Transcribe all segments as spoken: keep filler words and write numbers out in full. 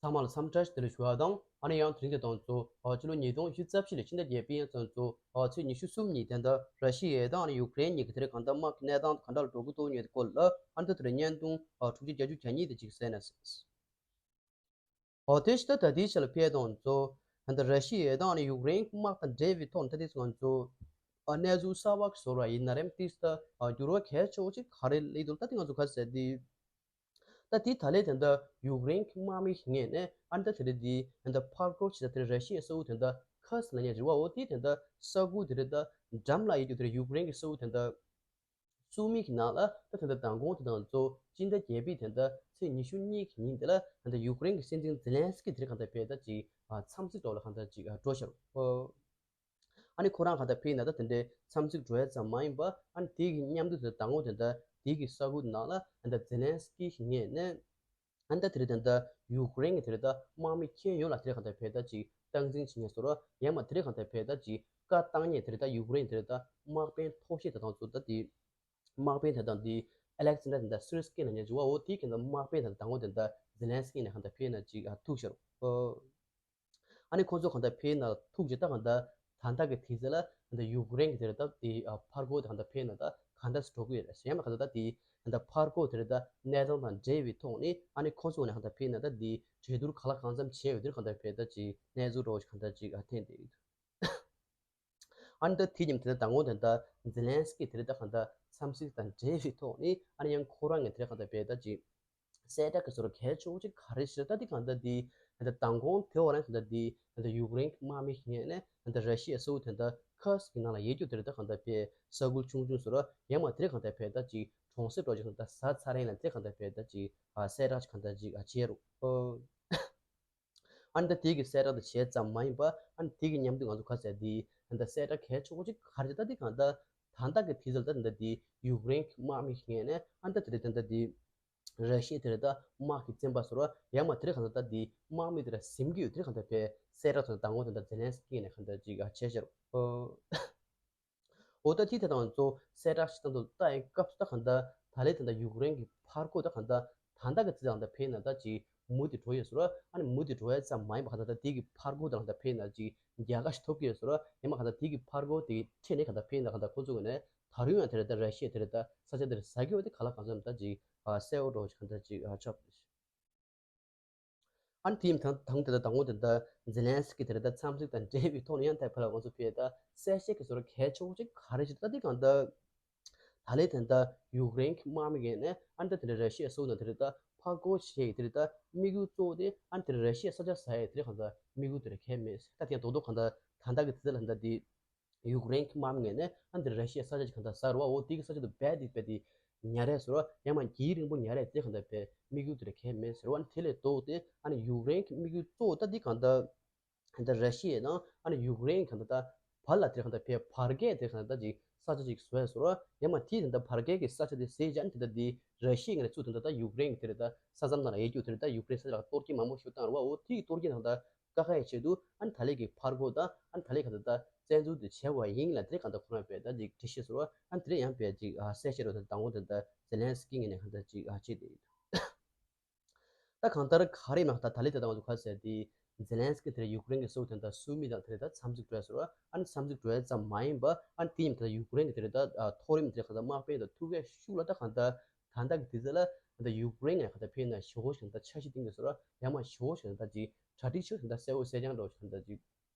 ཚང་མ་ལ་འཚམས་འདྲི་བདེ་ལེགས་ཞུ་བ་དང་། ཨ་ནི་ཡང་དེ་རིང་གི་དང་ཚོ་ཨ་ཕྱི་ལོ་ཉིས་སྟོང་བཅུ་རྩ་བཞི་ལོའི་ཕྱི་ཟླ་བརྒྱད་པའི་ཡང་དང་ཚོ་ཨ་ཚེས་ཉི་ཤུ་གསུམ་ཉིན་དེ་འདྲ་ར་ཤི་ཡ་དང་ཨ་ནི་ཡུཀ་རེན་གཉིས་ཀྱི་དེ་རིང་གང་ལྟར་དམག་གི་གནས་སྟངས་གང་འདྲ་ལ་འགྲོ་གི་འདུག་མཁན་གྱི་སྐོར་ལ་ཨ་ནི་ད་དེ་རིང་བརྙན་ཐུང་ཨ་དྲུག་ཅུ་གྱ་གཉིས་དེ་ཅིག་གསན་ན་ཟེར། ཨོ་དེ་ཕྱི་ད་ད་ལྟའི་ཆ་ལ་ཕེབས་དང་ཚོ་ད་ལྟ་ར་ཤི་ཡ་དང་ཨ་ནི་ཡུཀ་རེན་དམག་དང་འབྲེལ་བའི་ཐོག་ནས་ད་ལྟའི་ང་ཚོ་ཨ་གནས་ཚུལ་གསར་པ་ཞིག་བཟོ་ར་ཡིན་ན་རེམ་ཏིས་ད་ཨ་འགྱུར་བ་གལ་ཆེ་བོ་ཅིག་ག་རེ་སླེབས་འདུག་ད་ལྟའི་ང་ཚོ་ག་ཟེར་དེ། ད་དེ་ད་ལྟའི་ད་ལྟ་ཡུཀ་རེན་གྱི་དམག་མི་ཞིག་ངེས་ནས་ཨ་ནི་ད་དེ་རེད་དེ་ད་ལྟ་ཕར་རྒོལ་བྱེད་ད་དེ་ར་ཤི་ཡའི་ས་ཁུལ་ད་ལྟ་ཁ་སི་ལ་ཉེ་རི་བ་འོ་དེ་ད་ལྟ་ས་ཁུལ་དེ་རེད་ད་འགྲམ་ལ་ཡོད་རྒྱུ་དེ་རེད། ཡུཀ་རེན་གྱི་ས་ཁུལ་ད་ལྟ་སུ་མི་གི་ནང་ལ་ད་ད་ལྟ་མདང་དགོང་དེ་དང་གཙོ་སྤྱི་ཟླ་བརྒྱད་པའི་ད་ལྟ་ཚེས་ཉི་ཤུ་གཉིས་ཀྱི་ཉིན་དེ་ལ་ད་ལྟ་ཡུཀ་རེན་གྱི་སྲིད་འཛིན་ཛེ་ལན་སི་ཀི་དེ་རིང་གང་ལྟར་བས་ད་ཅིག་འཚམས་གཟིགས་ཐོག་ལ་གང་ལྟར་ཅིག་འགྲོ་ཤར། ཨ་ནི་ཁོ་རང་གང་ལྟར་ཕེབས་ན་ད་དེ་འདྲའི་འཚམས་གཟིགས་འགྲོ་ཡ་ཙམ་མ་ཡིན་པ་ཨ་ནི་དེ་གི་མཉམ་དུ་ད་ལྟ་མདང་དགོང་དེ་ད་དེ་གི་ས་ཁུལ་ནང་ལ་ད་ལྟ་ཛེ་ལན་སི་ཀི་ཞིག་ངེས་ནས། ཨ་ནི་ད་དེ་རིང་ད་ལྟ་ཡུཀ་རེན་གྱི་དེ་རིང་ད་དམག་མི་ཁྱོན་ཡོངས་ལ་དེ་རིང་གང་ལྟར་བས་ད་ཅིག་སྟངས་འཛིན་བྱེད་མཁན་ཚོ་ར་ཡང་མ་དེ་རིང་གང་ལྟར་བས་ད་ཅིག་བཀའ་བཏང་མཁན་དེ་རིང་ད་ཡུཀ་རེན་དེ་རིང་ད་དམག་དཔོན་མཐོ་ཤོས་དེ་དང་ཚོ་ད་དེ་དམག་དཔོན་དེ་དང་དེ་ཨ་ལེག་ཟན་ཌར་དེ་ད་སུ་རི་སི་ཀི་ན་ཉེ་ཇུ་བ་འོ་དེ་གི་ད་དམག་དཔོན་དེ་དང་འོ་དེ་ད་ཛེ་ལན་སི་ཀི་ནས་གང་ལྟར་བས་ན་ཅིག་ཐུག་ཤར། ཨ་ནི་ཁོང་ཚོ་གང་ལྟར་བས་ན་ཐུག་ཅིག་ད་གང་ལྟར་ད་ལྟ་གི་དུས་ཚོད་ལ་ད་ལྟ་ཡུཀ་རེན་གྱི་དེ་རེད་ད་དེ་ཕར་རྒོལ་དེ་གང་ལྟར་བས་ན་ད་གང་འདྲ་སེ་འགྲོ་གི་ཡོད་རེད་ཟེར་ཡང་མ་གང་ལྟར་ད་དེ་ད་ལྟ་ཕར་རྒོལ་དེ་རེད་ད་གནས་སྟངས་དང་འབྲེལ་བའི་ཐོག་ནས་ཨ་ནི་ཁོང་ཚོ་ནས་གང་ལྟར་བས་ན་ད་དེ་གྲོས་བསྡུར་ག་ལ་གང་འཚམ་བྱས་ཡོད་དེར་གང་ལྟར་བས་ད་ཅིག་གནས་ཚུལ་འདྲ་བོ་ཞིག་གང་ལྟར་ཅིག་ཨ་འཐེན་བསྡད་ཡོད། ཨ་ནི་ད་དེ་མཉམ་དེ་ད་ལྟ་དང་པོ་དེ་ད་ཛེ་ལན་སི་ཀི་དེ་རེད་ད་གང་ལྟར་འཚམས་གཟིགས་དང་འབྲེལ་བའི་ཐོག་ནས་ཨ་ནི་ཡང་ཁོ་རང་ངས་དེ་རེད་གང་ལྟར་བས་ད་ཅིག་གསལ་བསྒྲགས་ཀྱི་བཟོ་འདྲ་གལ་ཆེ་བོ་ཅིག་ག་རེ་ཞིག་ད་འདི་གང་ལྟར་འདི་ད་ལྟ་མདང་དགོང་དེ་བ་རང་ད་ལྟ་འདི་ད་ལྟ་ཡུཀ་རེན་གྱི་དམག་མི་ཞིག་ངེས་ནས་ད་ལྟ་ར་ཤི་ཡའི་ས་ཁུལ་དེ་ད་ཁ་སི་གི་ནང་ལ་ཡོད་རྒྱུ་དེ་རེད་ད་གང་ལྟར་བས་ས་ཁུལ་ཆུང་ཆུང་བཟོ་འདྲ་ཡང་མ་དེ་རེད་གང་ལྟར་བས་ད་ཅིག་གྲོང་གསེབ་འདྲ་ཅིག་གང་ལྟར་ཟ་ཚར་རན་ལ་དེ་རེད་གང་ལྟར་བས་ད་ཅིག་གསལ་བསྒྲགས་ཅིག་གང་ལྟར་ཅིག་བྱས་རུ། ཨ་ནི་ད་དེ་གི་གསལ་བསྒྲགས་དེ་བྱས་ཙམ་མ་ཡིན་པ་ཨ་ནི་དེ་གི་མཉམ་དུ་ང་ཚོ་ག་ཟེར་དེ་ད་ལྟ་གསལ་བསྒྲགས་གལ་ཆེ་བོ་ཅིག་ག་རེ་ད་དེ་གང་ལྟར་ད་ལྟ་གི་དུས་ཚོད་ད་ད་ལྟ་དེ་ཡུཀ་རེན་གྱི་དམག་མི་ཞིག་ངེས་ནས་ཨ་ནི་ད་དེ་རེད་ད་ལྟ་དེ་ར་ཤི་ཡ་དེ་རེད་ད་དམག་གི་བཙོན་པ་ཟེར་བ་ཡང་མ་དེ་རེད་གང་ལྟར་ད་དེ་དམག་མི་དེ་ར་ཟིན་གྱི་ཡོད་དེ་རེད་གང་ལྟར་བས་གསལ་བསྒྲགས་དང་དང་པོ་དེ་ད་ཛེ་ལན་སི་ཀི་ནས་གང་ལྟར་ཅིག་ཨ་བྱས་ཤར། འོ་ད་དེ་དེ་དང་གཙོ་གསལ་བསྒྲགས་ཤིག་དང་དུ་ལྟ་ཡི་སྐབས་སུ་ད་གང་ལྟར་ད་ལས་དེ་འདྲ་ཡུཀ་རེན་གྱི་ཕར་རྒོལ་ད་གང་ལྟར་ད་ལྟ་གི་རྩིས་དང་ད་ཕེབས་ན་ད་ཅིག་མུ་དེ་འགྲོ་ཡོད་ཟེར་བ་ཨ་ནི་མུ་དེ་འགྲོ་ཡ་ཙམ་མ་ཡིན་པ་གང་ལྟར་ད་དེ་གི་ཕར་རྒོལ་ད་གང་ལྟར་ཕེབས་ན་ཅིག་རྒྱལ་ཁ་ཞིག་ཐོབ་ཀྱི་ཡོད་ཟེར་བ་ཡང་མ་གང་ལྟར་དེ་གི་ཕར་རྒོལ་དེ་ཁྲིད་ནས་གང་ལྟར་ཕེབས་ན་གང་ལྟར་ཁོ་ཚོ་གི་ནས་ད་རུང་ཡང་དེ་རེད་ད་ར་ཤི་ཡ་དེ་རེད་ད་ས་ཆ་དེ་རེད་ཟ་གི་ཡོད་དེ་ག་ལ་གང་འཚམ་ད་ཅིག་གསལ་བོ་འགྲོ་ཞིག་གང་ལྟར་ཅིག་ཆགས། ཨ་ནི་དེ་ཡིན་དང་དང་དེ་ལྟ་དང་པོ་དེ་ལྟ་ཛེ་ལན་སི་ཀི་དེ་ལྟ་འཚམས་གཟིགས་དང་འབྲེལ་བའི་ཐོག་ནས་ཡང་ད་ཕ་ལ་ང་ཚོ་ཕེ་ད་གསལ་བཤད་ཀྱི་བཟོ་འདྲ་གལ་ཆེ་བོ་ཅིག་ག་རེ་ཞིག་ད་དེ་གང་ལྟར་ད་ལས་དེ་ལྟ་ཡུཀ་རེན་གྱི་དམག་མི་ཡིན་ནས་ཨ་ནི་ད་དེ་འདྲ་ར་ཤི་ཡ་སོགས་དང་དེ་ལྟ་ཕར་རྒོལ་བྱེད་ཀྱི་དེ་ལྟ་དམིགས་ཡུལ་གཙོ་བོ་དེ་ཨ་ནི་དེ་ར་ཤི་ཡ་ས་ཆ་ཟ་ཡ་དེ་གང་ལྟར་དམིགས་ཡུལ་དེ་ར་གལ་མེད་ད་དེ་ཡང་རྡོག་རྡོག་གང་ལྟར་ད་ལྟ་གི་དེ་ལ་ད་དེ། ཡུཀ་རེན་གྱི་དམག་མི་ངོས་ནས་ཨ་འདིར་ར་ཤི་ཡའི་ས་ཆ་ཅིག་གང་ལྟར་ཟ་རུ་བ་འོ་དེ་གི་ས་ཆ་དུ་རྦད་དེ་རྦད་དེ་ཉར་རེད་ཟེར་བ་ཡང་མ་གྱི་རིང་པོ་ཉར་རེད་དེ་གང་ལྟར་བས་དམིགས་ཡུལ་དེ་རེད་གལ་མེད་ཟེར་བ་དེ་ལས་ལྡོག་སྟེ་ཨ་ནི་ཡུཀ་རེན་གྱི་དམིགས་ཡུལ་གཙོ་བོ་ད་འདི་གང་ལྟར་གང་ལྟར་ར་ཤི་ཡ་དང་ཨ་ནི་ཡུཀ་རེན་གང་ལྟར་ད་བར་ལ་དེ་གང་ལྟར་བས་བར་བརྒལ་དེ་གང་ལྟར་ད་ཅིག་ས་ཆ་ཅིག་བཟོས་ཟེར་བ་ཡང་མ་དེ་གང་ལྟར་བར་བརྒལ་གྱི་ས་ཆ་དེ་ཟེར་ཅན་དེ་ལྟར་འདི་ར་ཤི་ཡ་ངོས་ནས་ཚུར་དེ་ལྟར་ད་ཡུཀ་རེན་གྱི་དེ་ལྟར་ས་མཚམས་ནང་ལ་ཡོད་རྒྱུ་དེ་ལྟར་ད་ཡུཀ་རེན་ས་ཆ་ལ་གཏོར་སྐྱོན་མང་པོ་ཞིག་བཏང་རུ་བ་འོ་དེ་གི་གཏོར་སྐྱོན་དང་ད། ཀ་ཁ་ཡི་ཆེད་དུ་ཨ་ནི་ད་ལས་ཀྱི་ཕར་རྒོལ་དང་ཨ་ནི་ད་ལས་ག་ད་ད་བཙན་འཛུལ་དེ་བྱས་པ་ཡིན་ལ་དེ་གང་ལྟར་ཁོ་རང་བས་ད་ཅིག་འགྲེལ་བཤད་ཟེར་བ་ཨ་ནི་དེ་ཡང་བས་ཅིག་ཨ་གསལ་བཤད་རོ་ད་དང་པོ་དེ་ད་ཛེ་ལན་སི་ཀི་ངོས་ནས་གང་ལྟར་ཅིག་ཨ་བྱས་ཏེ་ད་གང་ལྟར་ག་རེ་མ་ད་ད་ལས་ད་དང་པོ་ག་ཟེར་དེ་ཛེ་ལན་སི་ཀི་དེ་ཡུཀ་རེན་གྱི་སོ་དེ་ད་སུ་མི་དང་དེ་ད་འཚམས་གཟིགས་འགྲོ་ཟེར་བ་ཨ་ནི་འཚམས་གཟིགས་འགྲོ་ཡ་ཙམ་མ་ཡིན་པ་ཨ་ནི་དེ་ཡིན་ད་ཡུཀ་རེན་གྱི་དེ་ད་མཐོ་རིམ་དེ་གང་ལྟར་དམག་དཔོན་དང་ཐུག་གས་ཤུགས་ལ་ད་གང་ལྟར། ད་ལྟ་གི་དུས་ཚོད་ལ་ད་ལྟ་ཡུཀ་རེན་ནས་ག་ད་ཕེབས་ན་ཞོ་ཞིག་ད་འཆར་གཞི་བཏིང་གི་ཟེར་བ་ཡང་མ་ཞོ་ཞིག་ད་ཅིག་གྲ་སྒྲིག་ཆེ་ཞིག་ད་གསལ་བོ་གསལ་རྐྱང་འགྲོ་ཞིག་ད་ཅིག་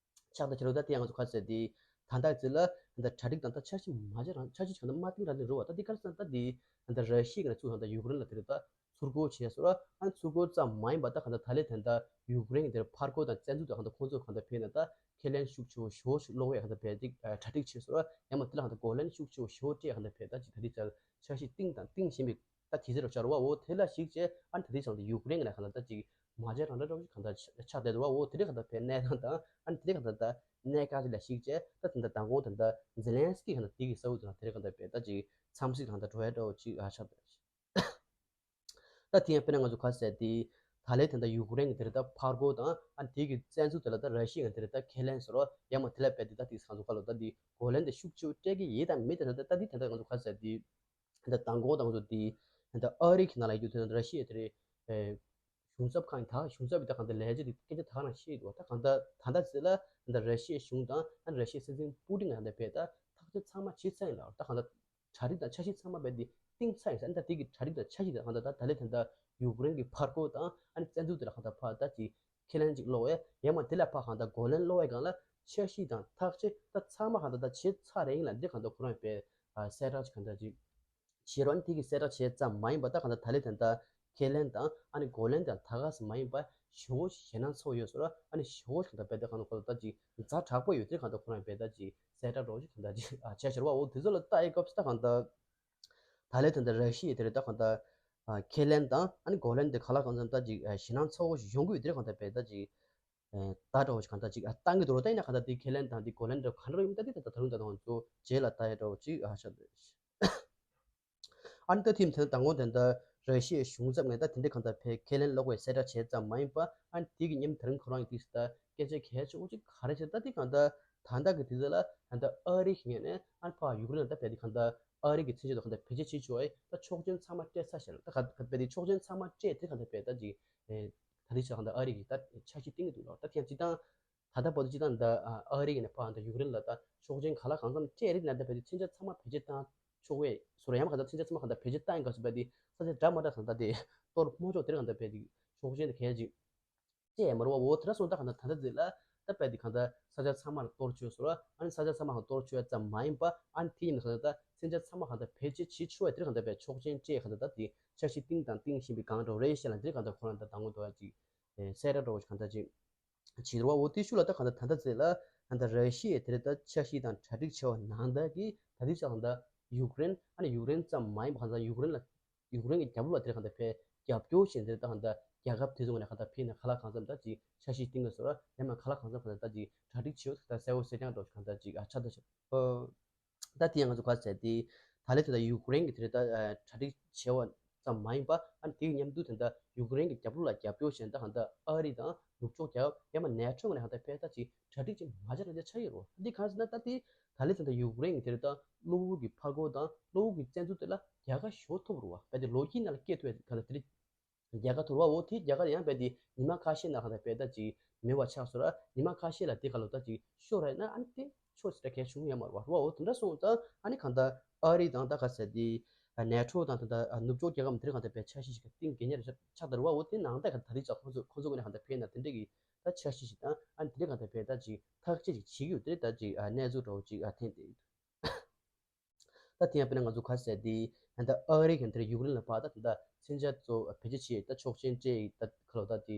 ཆགས་ད་ཁྱེད་རང་ད་དེ་ཡང་ང་ཚོ་ག་ཟེར་དེ་ད་ལྟ་གི་དུས་ལ་ད་གྲ་སྒྲིག་དང་ད་འཆར་གཞི་མ་བྱས་རང་འཆར་གཞི་ཆགས་ད་མ་བཏིང་རང་དེ་རུ་བ་ད་དེ་ག་རེ་ཟེར་ན་ད་དེ་ད་ལྟ་ར་ཤི་ཡ་གི་ཚུར་ད་ལྟ་ཡུཀ་རེན་ལ་དེ་རུ་ད་ཚུར་རྒོལ་བྱས་ཟེར་བ་ཨ་ཚུར་རྒོལ་ཙམ་མ་ཡིན་པ་ད་ག་ད་ད་ལས་ད་ལྟ་ཡུཀ་རེན་གི་དེར་ཕར་རྒོལ་དང་བཙན་འཛུལ་ད་ག་ད་ཁོང་ཚོ་ག་ད་ཕེབས་ན་ད་ཁས་ལེན་ཤུགས་ཆེ་བོ་ཞོ་ཞིག་སློང་བས་ག་ད་ཕེབས་ཏེ་གྲ་སྒྲིག་བྱས་ཟེར་བ་ཡང་མ་དེ་ལ་ག་ད་གོ་ལན་ཤུགས་ཆེ་བོ་ཞོ་སྤྲད་ག་ད་ཕེབས་ད་ཅིག་ད་དེ་ཚལ། འཆར་གཞི་བཏིང་དང་བཏིང་བཞིན་པའི་ད་དེ་ཚེ་རུ་བྱ་རུ་བ་འོ་དེ་ལ་གཞིགས་བྱས་ཨ་ནི་ད་དེ་ཚང་དེ་ཡུཀ་རེན་གྱི་ནང་གང་ལ་ད་ཅིག་མ་བྱས་རང་འདྲ་འདྲ་བོ་ཞིག་གང་ལྟར་ཆགས་བསྡད་འདུག་བ་འོ་དེ་རེད་གང་ལྟར་བས་གནས་སྟངས་དང་ཨ་ནི་དེ་རེད་གང་ལྟར་ད་གནས་སྐབས་དེ་ལ་གཞིགས་བྱས་ད་དེ་འདྲ་མདང་དགོང་དེ་འདྲ་ཛེ་ལན་སི་ཀི་གང་ལྟར་དེ་གི་ས་འོག་དེ་ལ་དེ་རེད་གང་ལྟར་བས་ད་ཅིག་འཚམས་གཟིགས་གང་ལྟར་འགྲོ་ཡ་འདྲ་བོ་ཅིག་ཨ་ཆགས་བསྡད། ད་དེ་ཡང་དཔེར་ན་ང་ཚོ་ག་ཟེར་དེ་ད་ལས་དེ་འདྲ་ཡུཀ་རེན་གྱི་དེ་རེད་ད་ཕར་རྒོལ་དང་ཨ་ནི་དེ་གི་བཙན་འཛུལ་དེ་ལ་ད་ར་ཤི་ཡ་གི་དེ་རེད་ད་ཁས་ལེན་ཟེར་རོ་ཡང་མ་དེ་ལ་བས་དེ་ད་དེ་ང་ཚོ་ག་ལོ་ད་དེ་གོ་ལན་དེ་ཤུགས་ཆེ་བོ་སྤྲད་ཀྱི་ཡིན་དང་མིན་དེ་རེད་ད་ད་དེ་དེ་འདྲ་ང་ཚོ་ག་ཟེར་དེ། ད་མདང་དགོང་དང་ཚོ་དེ་ད་ཨ་རི་གི་ནང་ལ་ཡོད་དུས་ད་ར་ཤི་ཡ་དེ་རེད། གཞུང་ཚབ་ཁང་ད་གཞུང་ཚབ་པའི་ད་གང་ལྟར་ལས་བྱེད་དེ་སྐད་ཆ་ད་ག་རང་བཤད་འདུག་ད་གང་ལྟར་ད་ལྟ་ཟེར་ལ་ད་ར་ཤི་ཡའི་གཞུང་དང་ཨ་ནི་ར་ཤི་ཡའི་སྲིད་འཛིན་པུ་ཏིན་ད་ལྟ་བས་ད་ཐག་གཅོད་ཚང་མ་བྱས་ཚར་ཡིན་ལ། ད་གང་ལྟར་གྲ་སྒྲིག་དང་འཆར་གཞི་ཚང་མ་བས་དེ་གཏིང་ཚ་ཡིན་ས། ཨ་ནི་ད་དེ་གི་གྲ་སྒྲིག་དང་འཆར་གཞི་དེ་གང་ལྟར་ད་ད་ལས་ད་ལྟ་ཡུཀ་རེན་གྱི་ཕར་རྒོལ་དང་ཨ་ནི་བཙན་འཛུལ་དེ་ལ་གང་ལྟར་ཕར་ད་ཅིག་ཁས་ལེན་ཅིག་སློག་ཡས་ཡང་མ་དེ་ལ་ཕར་གང་ལྟར་གོ་ལན་སློག་ཡས་སྒང་ལ་འཆར་གཞི་དང་ཐག་གཅོད་ད་ཚང་མ་གང་ལྟར་ད་བྱས་ཚར་རེད་ཡིན་ལ། འདི་གང་ལྟར་ཁོ་རང་བས་གསལ་བསྒྲགས་ཅིག་གང་ལྟར་ཅིག་བྱེད་རོགས་ཨ་ནི་དེ་གི་གསལ་བསྒྲགས་བྱས་ཙམ་མ་ཡིན་པ་ད་གང་ལྟར་ད་ལས་ད་ལྟ་ཁས་ལེན་དང་ཨ་ནི་གོ་ལན་དང་ད་ག་ས་མ་ཡིན་པ་ཞེ་པོ་ཞེད་སྣང་ཚ་པོ་ཡོད་སོང་ར། ཨ་ནི་ཞེ་པོ་གང་ལྟར་བས་ད་གང་ལྟར་ཁོ་ལ་ད་ཅིག་ཛ་དྲག་པོ་ཡོད་དེ་གང་ལྟར་ཁོ་རང་བས་ད་ཅིག་གསལ་བསྒྲགས་རོགས་ཅིག་གང་ལྟར་ཅིག་བྱས་ཤར་བ། འོ་དེ་ཚོ་ལ་ལྟ་ཡི་སྐབས་སུ་ད་གང་ལྟར་ད་ལས་ད་ལྟ་ར་ཤི་ཡའི་དེ་རེད་ད་གང་ལྟར་ཨ་ཁས་ལེན་དང་ཨ་ནི་གོ་ལན་དེ་ག་ལ་གང་འཚམ་ད་ཅིག་ཨ་ཞེད་སྣང་ཚ་པོ་ཞིག་ཡོང་གི་ཡོད་དེ་གང་ལྟར་བས་ད་ཅིག་ཨ་ད་འདྲ་བོ་ཞིག་གང་ལྟར་ཅིག་ཨ་བཏང་གི་འདུག་རོ། ད་ཡིན་ན་གང་ལྟར་དེ་ཁས་ལེན་དང་དེ་གོ་ལན་འདྲ་ག་འདྲ་ཡོང་ད་དེ་ད་ད་ད་རུང་ད་དང་ཚོ་རྗེས་ལ་ལྟ་ཡ་འདྲ་བོ་ཅིག་ཨ་ཤ་ཨ་ནི་ད་ཐིམ་དེ་ད་ངོ་དེ་འདྲ་ར་ཤི་ཡའི་གཞུང་ཚབ་ངས་ད་དེ་འདྲ་གང་ལྟར་བས་ཁས་ལེན་སློག་པའི་གསལ་བསྒྲགས་བྱས་ཙམ་མ་ཡིན་པ། ཨ་ནི་དེ་གི་མཉམ་དུ་རིང་ཁོ་རང་ཡིན་དུས་ད་སྐད་ཆ་གལ་ཆེ་བོ་ཅིག་ག་རེ་བྱས་ད་དེ་གང་ལྟར་ད་ལྟ་གི་དུས་ཚོད་ལ་ད་ལྟ་ཨ་རི་གི་ངོས་ནས་ཨ་ནི་ཕར་ཡུཀ་རེན་ལ་ད་བས་དེ་གང་ལྟར་ཨ་རི་གི་མཚོན་ཆ་དེ་གང་ལྟར་བེད་སྤྱོད་བྱེད་ཆོག་ཨེ། ད་ཆོག་མཆན་ཚང་མ་སྤྲད་ཚར་ཤག་ད་ག་ག་བས་དེ་ཆོག་མཆན་ཚང་མ་སྤྲད་དེ་གང་ལྟར་བས་ད་ཅིག་ཨེ་ད་དེ་ཆ་གང་ལྟར་ཨ་རི་གི་ད་འཆར་གཞི་བཏིང་གི་འདུག་ལ། ད་ཐེངས་སྤྱི་བཏང་ད་ལྟ་བར་དུ་སྤྱི་བཏང་ད་ཨ་རི་ཡིན་ན་ཕར་ད་ཡུཀ་རེན་ལ་ད་ཆོག་མཆན་ག་ལ་གང་འཚམ་སྤྲད་རེད་ན་ད་བས་དེ་མཚོན་ཆ་ཚང་མ་བེད་སྤྱོད་བཏང་ཆོག་པས་སོ་ར། ཡང་མ་ག་ད་མཚོན་ཆ་ཚང་མ་ག་ད་བེད་སྤྱོད་བཏང་ཡིན་ག་སོ་བས་དེ་ས་ཆ་འདྲ་མ་འདྲ་གང་ད་དེ་གཏོར་མ་ཆོག་དེ་རེད་གང་ད་བས་དེ་ཆོག་མཆན་དེ་གལ་ཅིག་སྤྲད་ཡ་མ་རེད་བ། འོ་དེ་འདྲ་སོང་ད་གང་ད་ད་ད་ཟེར་ལ་ད་བས་དེ་གང་ད་ས་ཆ་ཚང་མ་ལ་གཏོར་ཆོག་སོ་ར། ཨ་ནི་ས་ཆ་ཚང་མ་གང་གཏོར་ཆོག་ཡ་ཙམ་མ་ཡིན་པ་ཨ་ནི་དེ་ཡིན་ན་གང་ད་མཚོན་ཆ་ཚང་མ་གང་ད་བེད་སྤྱོད་བྱེད་ཆོག་ཡ་དེ་རེད་གང་ད་བས་ཆོག་མཆན་སྤྲད་གང་ད་ད་དེ་འཆར་གཞི་བཏིང་དང་བཏིང་བཞིན་པའི་སྒང་འགྲོ་རེད་ཤག་ལ། འདིར་གང་ལྟར་ཁོ་རང་ད་དང་པོ་དོ་ཅིག་གསལ་བསྒྲགས་འགྲོ་བ་ཞིག་གང་ལྟར་ཅིག་བྱེད་རོགས། འོ་དེ་ཤུགས་ལ་ད་གང་ལྟར་ད་ལྟ་ཚེ་ལ་ད་ལྟ་ར་ཤི་ཡའི་དེར་ད་འཆར་གཞི་དང་གྲ་སྒྲིག་བྱས་པ་ནང་ལྟར་གྱི་ད་ལྟའི་ཆ་གང་ལྟར་ཡུཀ་རེན་ཨ་ནི་ཡུཀ་རེན་ཙམ་མ་ཡིན་པ་གང་ལྟར་ཡུཀ་རེན་ལ་ཡུཀ་རེན་གྱི་རྒྱབ་ལོགས་ལ་དེར་གང་ལྟར་ཕེ་རྒྱབ་སྐྱོར་བྱས་འདིར་ད་གང་ལྟར་རྒྱལ་ཁབ་དེ་ཚོ་ངོས་ནས་གང་ལྟར་ཕེ་ན་ག་ལ་གང་འཚམ་ད་ཅིག་འཆར་གཞི་བཏིང་དགོས་སོ་ར། ཡང་ན་ག་ལ་གང་འཚམ་གང་ལྟར་ད་ཅིག་གྲ་སྒྲིག་བྱེད་ད་གསལ་བོ་གསལ་རྐྱང་འགྲོ་གང་ལྟར་ཅིག་ཨ་ཆ་ད་ཆ། ད་དེ་ཡང་ང་ཚོ་ག་ཟེར་དེ་ད་ལས་དེ་ད་ཡུཀ་རེན་གྱི་དེ་ད་གྲ་སྒྲིག་བྱས་པ་ཙམ་མ་ཡིན་པ་ཨ་ནི་དེའི་མཉམ་དུ་དེ་ད་ཡུཀ་རེན་གྱི་རྒྱབ་ལོགས་ལ་རྒྱབ་སྐྱོར་བྱས་ད་གང་ལྟར་ཨ་རི་དང་ནུབ་ཕྱོགས་རྒྱལ་ཁབ་ཡང་མ་ནེ་ཊོ་ངོས་ནས་གང་ལྟར་ཕེ་ད་ཅིག་གྲ་སྒྲིག་ཅིག་མ་བྱས་རང་ཅག་ཆགས་ཡོད་རེད་བ། འདི་གང་ཟེར་ན་ད་དེ་ད་ལས་དེ་ད་ཡུཀ་རེན་གྱི་དེ་ད་གློ་བུར་གྱི་ཕར་རྒོལ་དང་གློ་བུར་གྱི་བཙན་འཛུལ་དེ་ལ་རྒྱལ་ཁ་ཞེ་པོ་ཐོབ་རེད་བ། ད་དེ་ལོ་རྒྱུས་ནང་ལ་སྐད་ཐོན་ཡ་ག་ད་དེ་རེད། རྒྱལ་ཁ་ཐོབ་རེད་བ། འོ་དེ་རྒྱལ་ཁ་ཡང་རྦད་དེ་ཉི་མ་ཁ་ཤས་ནང་གང་ལྟར་རྦད་ད་ཅིག་མེད་པ་ཆགས་སོང་ར། ཉི་མ་ཁ་ཤས་ལ་དེ་ག་ལོ་ད་ཅིག་ཤོར་ར་ན་ཨ་ནི་དེ་ཆོག་ཟེར་གལ་བྱུང་ཡ་མ་རེད་བ། རེད་བ། འོ་དེ་འདྲ་སོང་ཙང་ཨ་ནི་གང་ལྟར་ཨ་རི་དང་ད་ག་ཟེར་དེ་ནེ་ཊོ་དང་ད་ལྟ་ནུབ་ཕྱོགས་རྒྱལ་ཁབ་དེ་གང་ལྟར་རྦད་འཆར་གཞི་ཞིག་གཏིང་གི་ཉེར་ཆགས་ད་རེད་བ། འོ་དེ་ནང་ད་ག་ད་རེས་ཙང་ཁོང་ཚོ་ཁོང་ཚོ་ངོས་ནས་གང་ལྟར་ཕེ་ན་དེ་འདྲ་གི་ད་འཆར་གཞི་ཞིག་དང་ཨ་ནི་དེ་གང་ལྟར་རྦད་ད་ཅིག་ཐག་གཅོད་ཅིག་བྱེད་ཀྱི་ཡོད་དེ་ད་ཅིག་གནས་ཚུལ་འདྲ་བོ་ཅིག་ཐོན་ཏེ་ཡོད། ད་དེ་ཡང་དཔེར་ན་ང་ཚོ་ག་ཟེར་དེ་ད་ལྟ་ཨ་རི་གི་འདིར་ཡུཀ་རེན་ལ་ཕར་ད་ད་ལྟ་མཚོན་ཆ་ཚོ་བེད་སྤྱོད་བྱེད་ད་ཆོག་མཆན་སྤྲད་ཡིག་ད་ཁ་ལོ་ད་དེ་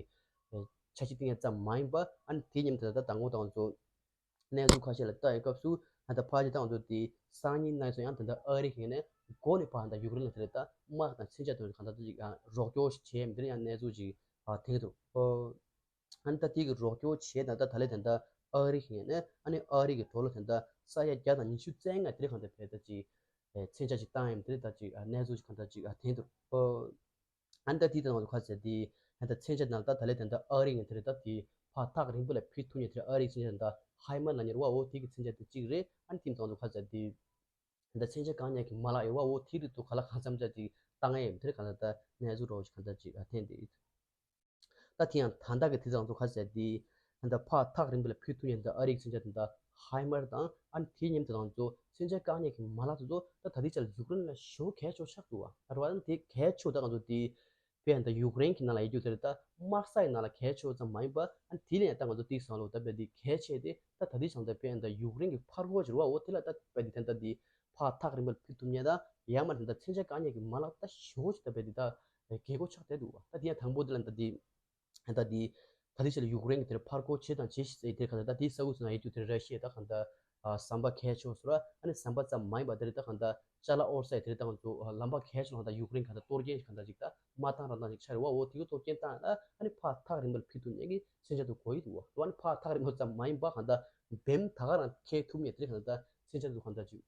འཆར་གཞི་བཏིང་ཡ་ཙམ་མ་ཡིན་པ་ཨ་ནི་དེ་མཉམ་དུ་ད་ལྟ་དང་པོ་དང་ཚོ་གནས་ཚུལ་ཁ་ཤས་ལ་ལྟ་ཡི་སྐབས་སུ་ད་ལྟ་ཕར་ཅིག་ད་ང་ཚོ་དེ་སང་ཉིན་གནངས་ཚེ་ཡང་ད་ལྟ་ཨ་རི་གི་ནས་འགོ་ནས་ཕར་ད་ཡུཀ་རེན་ལ་དེ་ལ་ད་དམག་དང་མཚོན་ཆ་དང་གང་ད་ད་ཅིག་རོགས་སྐྱོར་བྱེད་མི་དེ་ཡང་གནས་ཚུལ་ཅིག་ཐོན་གྱི་འདུག་ཨ་ནི་ད་དེ་གི་རོགས་སྐྱོར་བྱས་ན་ད་ད་ལས་ད་ལྟ་ཨ་རི་གི་ནས་ཨ་ནི་ཨ་རི་གི་ཌོ་ལར་ད་ལྟ་ས་ཡ་བརྒྱ་དང་ཉི་ཤུ་རྩ་ལྔ་དེ་རིང་གང་ལྟར་ཕེ་ད་ཅིག་མཚོན་ཆ་ཅིག་བཏང་ཡོད་དེ་ད་ཅིག་གནས་ཚུལ་ཅིག་གང་ལྟར་ཅིག་ཐོན་འདུག་ཨ་ནི་ད་དེ་ད་ང་ཚོ་ག་ཟེར་དེ་ད་ལྟ་མཚོན་ཆ་ནང་ད་ད་ལས་ད་ལྟ་ཨ་རི་གི་དེ་རེད། ད་དེ་ཕར་ཐག་རིང་པོ་ལ་ཕུད་ཐུབ་མཁན་དེ་ཨ་རི་གི་མཚོན་ཆ་ད་ཧའི་མར་ལབ་མཁན་རེད་བ། འོ་དེ་གི་མཚོན་ཆ་དེ་གཅིག་རེད། ཨ་ནི་དེ་ད་ང་ཚོ་ག་ཟེར་དེ་ད་མཚོན་ཆ་བཀག་ཉར་གྱི་མ་ལག་ཡོད་བ། འོ་དེ་རིགས་དུ་ག་ལ་གང་འཚམ་ཅིག་བཏང་ཡས་ཡོད་དེ་རེད། གང་ལྟར་ད་གནས་ཚུལ་འདྲ་བོ་ཞིག་གང་ལྟར་ཅིག་ཐོན་ཏེ་ཡོད། ད་དེ་ཡང་ད་ལྟ་གི་དེ་ཚོ་ང་ཚོ་ག་ཟེར་དེ་ད་ལྟ་ཕར་ཐག་རིང་པོ་ལ་ཕུད་ཐུབ་མཁན་ད་ཨ་རི་གི་མཚོན་ཆ་དེ་ད་ཧའི་མར་དང་ཨ་ནི་དེའི་མཉམ་དུ་ང་ཚོ་མཚོན་ཆ་བཀག་ཉར་གྱི་མ་ལག་དེ་ཚོ་ད་ད་ལྟའི་ཆར་ཡུཀ་རེན་ལ་ཞེ་པོ་གལ་ཆེ་ཆགས་འདུག་བ། ད་རེད་བ། ཨ་ནི་དེ་གལ་ཆེ་ད་ང་ཚོ་དེ་དཔེར་ན་ད་ཡུཀ་རེན་གྱི་ནང་ལ་ཡོད་རྒྱུ་དེ་རེད། ད་དམག་ས་ཡི་ནང་ལ་གལ་ཆེ་བ་ཙམ་མ་ཡིན་པ་ཨ་ནི་དེ་ལས་ཡང་ད་ང་ཚོ་དེའི་སང་ལོ་ད་དཔེ་དེ་གལ་ཆེ་དེ་ད་ད་ལྟའི་ཆར་ད་དཔེར་ན་ད་ཡུཀ་རེན་གྱི་ཕར་རྒོལ་ཅིག་རེད་བ། འོ་དེ་ལ་ད་དཔེ་དེ་ད་ལྟ་དེ་ཕར་ཐག་རིང་པོ་ལ་ཕུད་ཐུབ་མཁན་དང་ཡང་མ་ད་ད་མཚོན་ཆ་བཀག་ཉར་གྱི་མ་ལག་ད་ཞེ་པོ་ཅིག་ད་དཔེ་དེ་ད་རྒྱལ་སྒོ་ཆགས་བསྡད་འདུག་བ། ད་དེ་ཡང་དང་པོ་དེ་ལ་ད་དེ་ད་དེ་ད་དེ་ཆ་ལ་ཡུཀ་རེན་གྱི་དེར་ཕར་རྒོལ་བྱེད་དང་བྱེད་བཞིན་ཟེར་དེ་ག་ད་ད་དེའི་ས་ཁུལ་ཚོ་ན་ཡོད་རྒྱུ་དེར་ར་ཤི་ཡ་ད་གང་ལྟར་ཨ་ཟམ་པ་གལ་ཆེ་བ་ཟེར་བ། ཨ་ནི་ཟམ་པ་ཙམ་མ་ཡིན་པ་དེ་རེད། ད་གང་ལྟར་ཅ་ལག་དབོར་ས་དེ་རེད། ད་ང་ཚོ་ལམ་པ་གལ་ཆེ་ལ་གང་ལྟར་ཡུཀ་རེན་གང་ལྟར་གཏོར་སྐྱོན་གང་ལྟར་ཅིག་ད་མ་བཏང་རང་བཏང་ཅིག་ཆགས་རེད་བ། འོ་དེ་གི་གཏོར་སྐྱོན་བཏང་ན་ཨ་ནི་ཕར་ཐག་རིང་པོ་ལ་ཕུད་ཐུབ་མཁན་གྱི་མཚོན་ཆ་དེ་དགོས་ཀྱི་འདུག་བ། ཨ་ནི་ཕར་ཐག་རིང་པོ་ཙམ་མ་ཡིན་པ་གང་ལྟར་བེམ་ད་ག་རང་འཁྱེར་ཐུབ་མཁན་དེ་རེད། གང་ལྟར་མཚོན་ཆ་དེ་གང་ལྟར་ཅིག་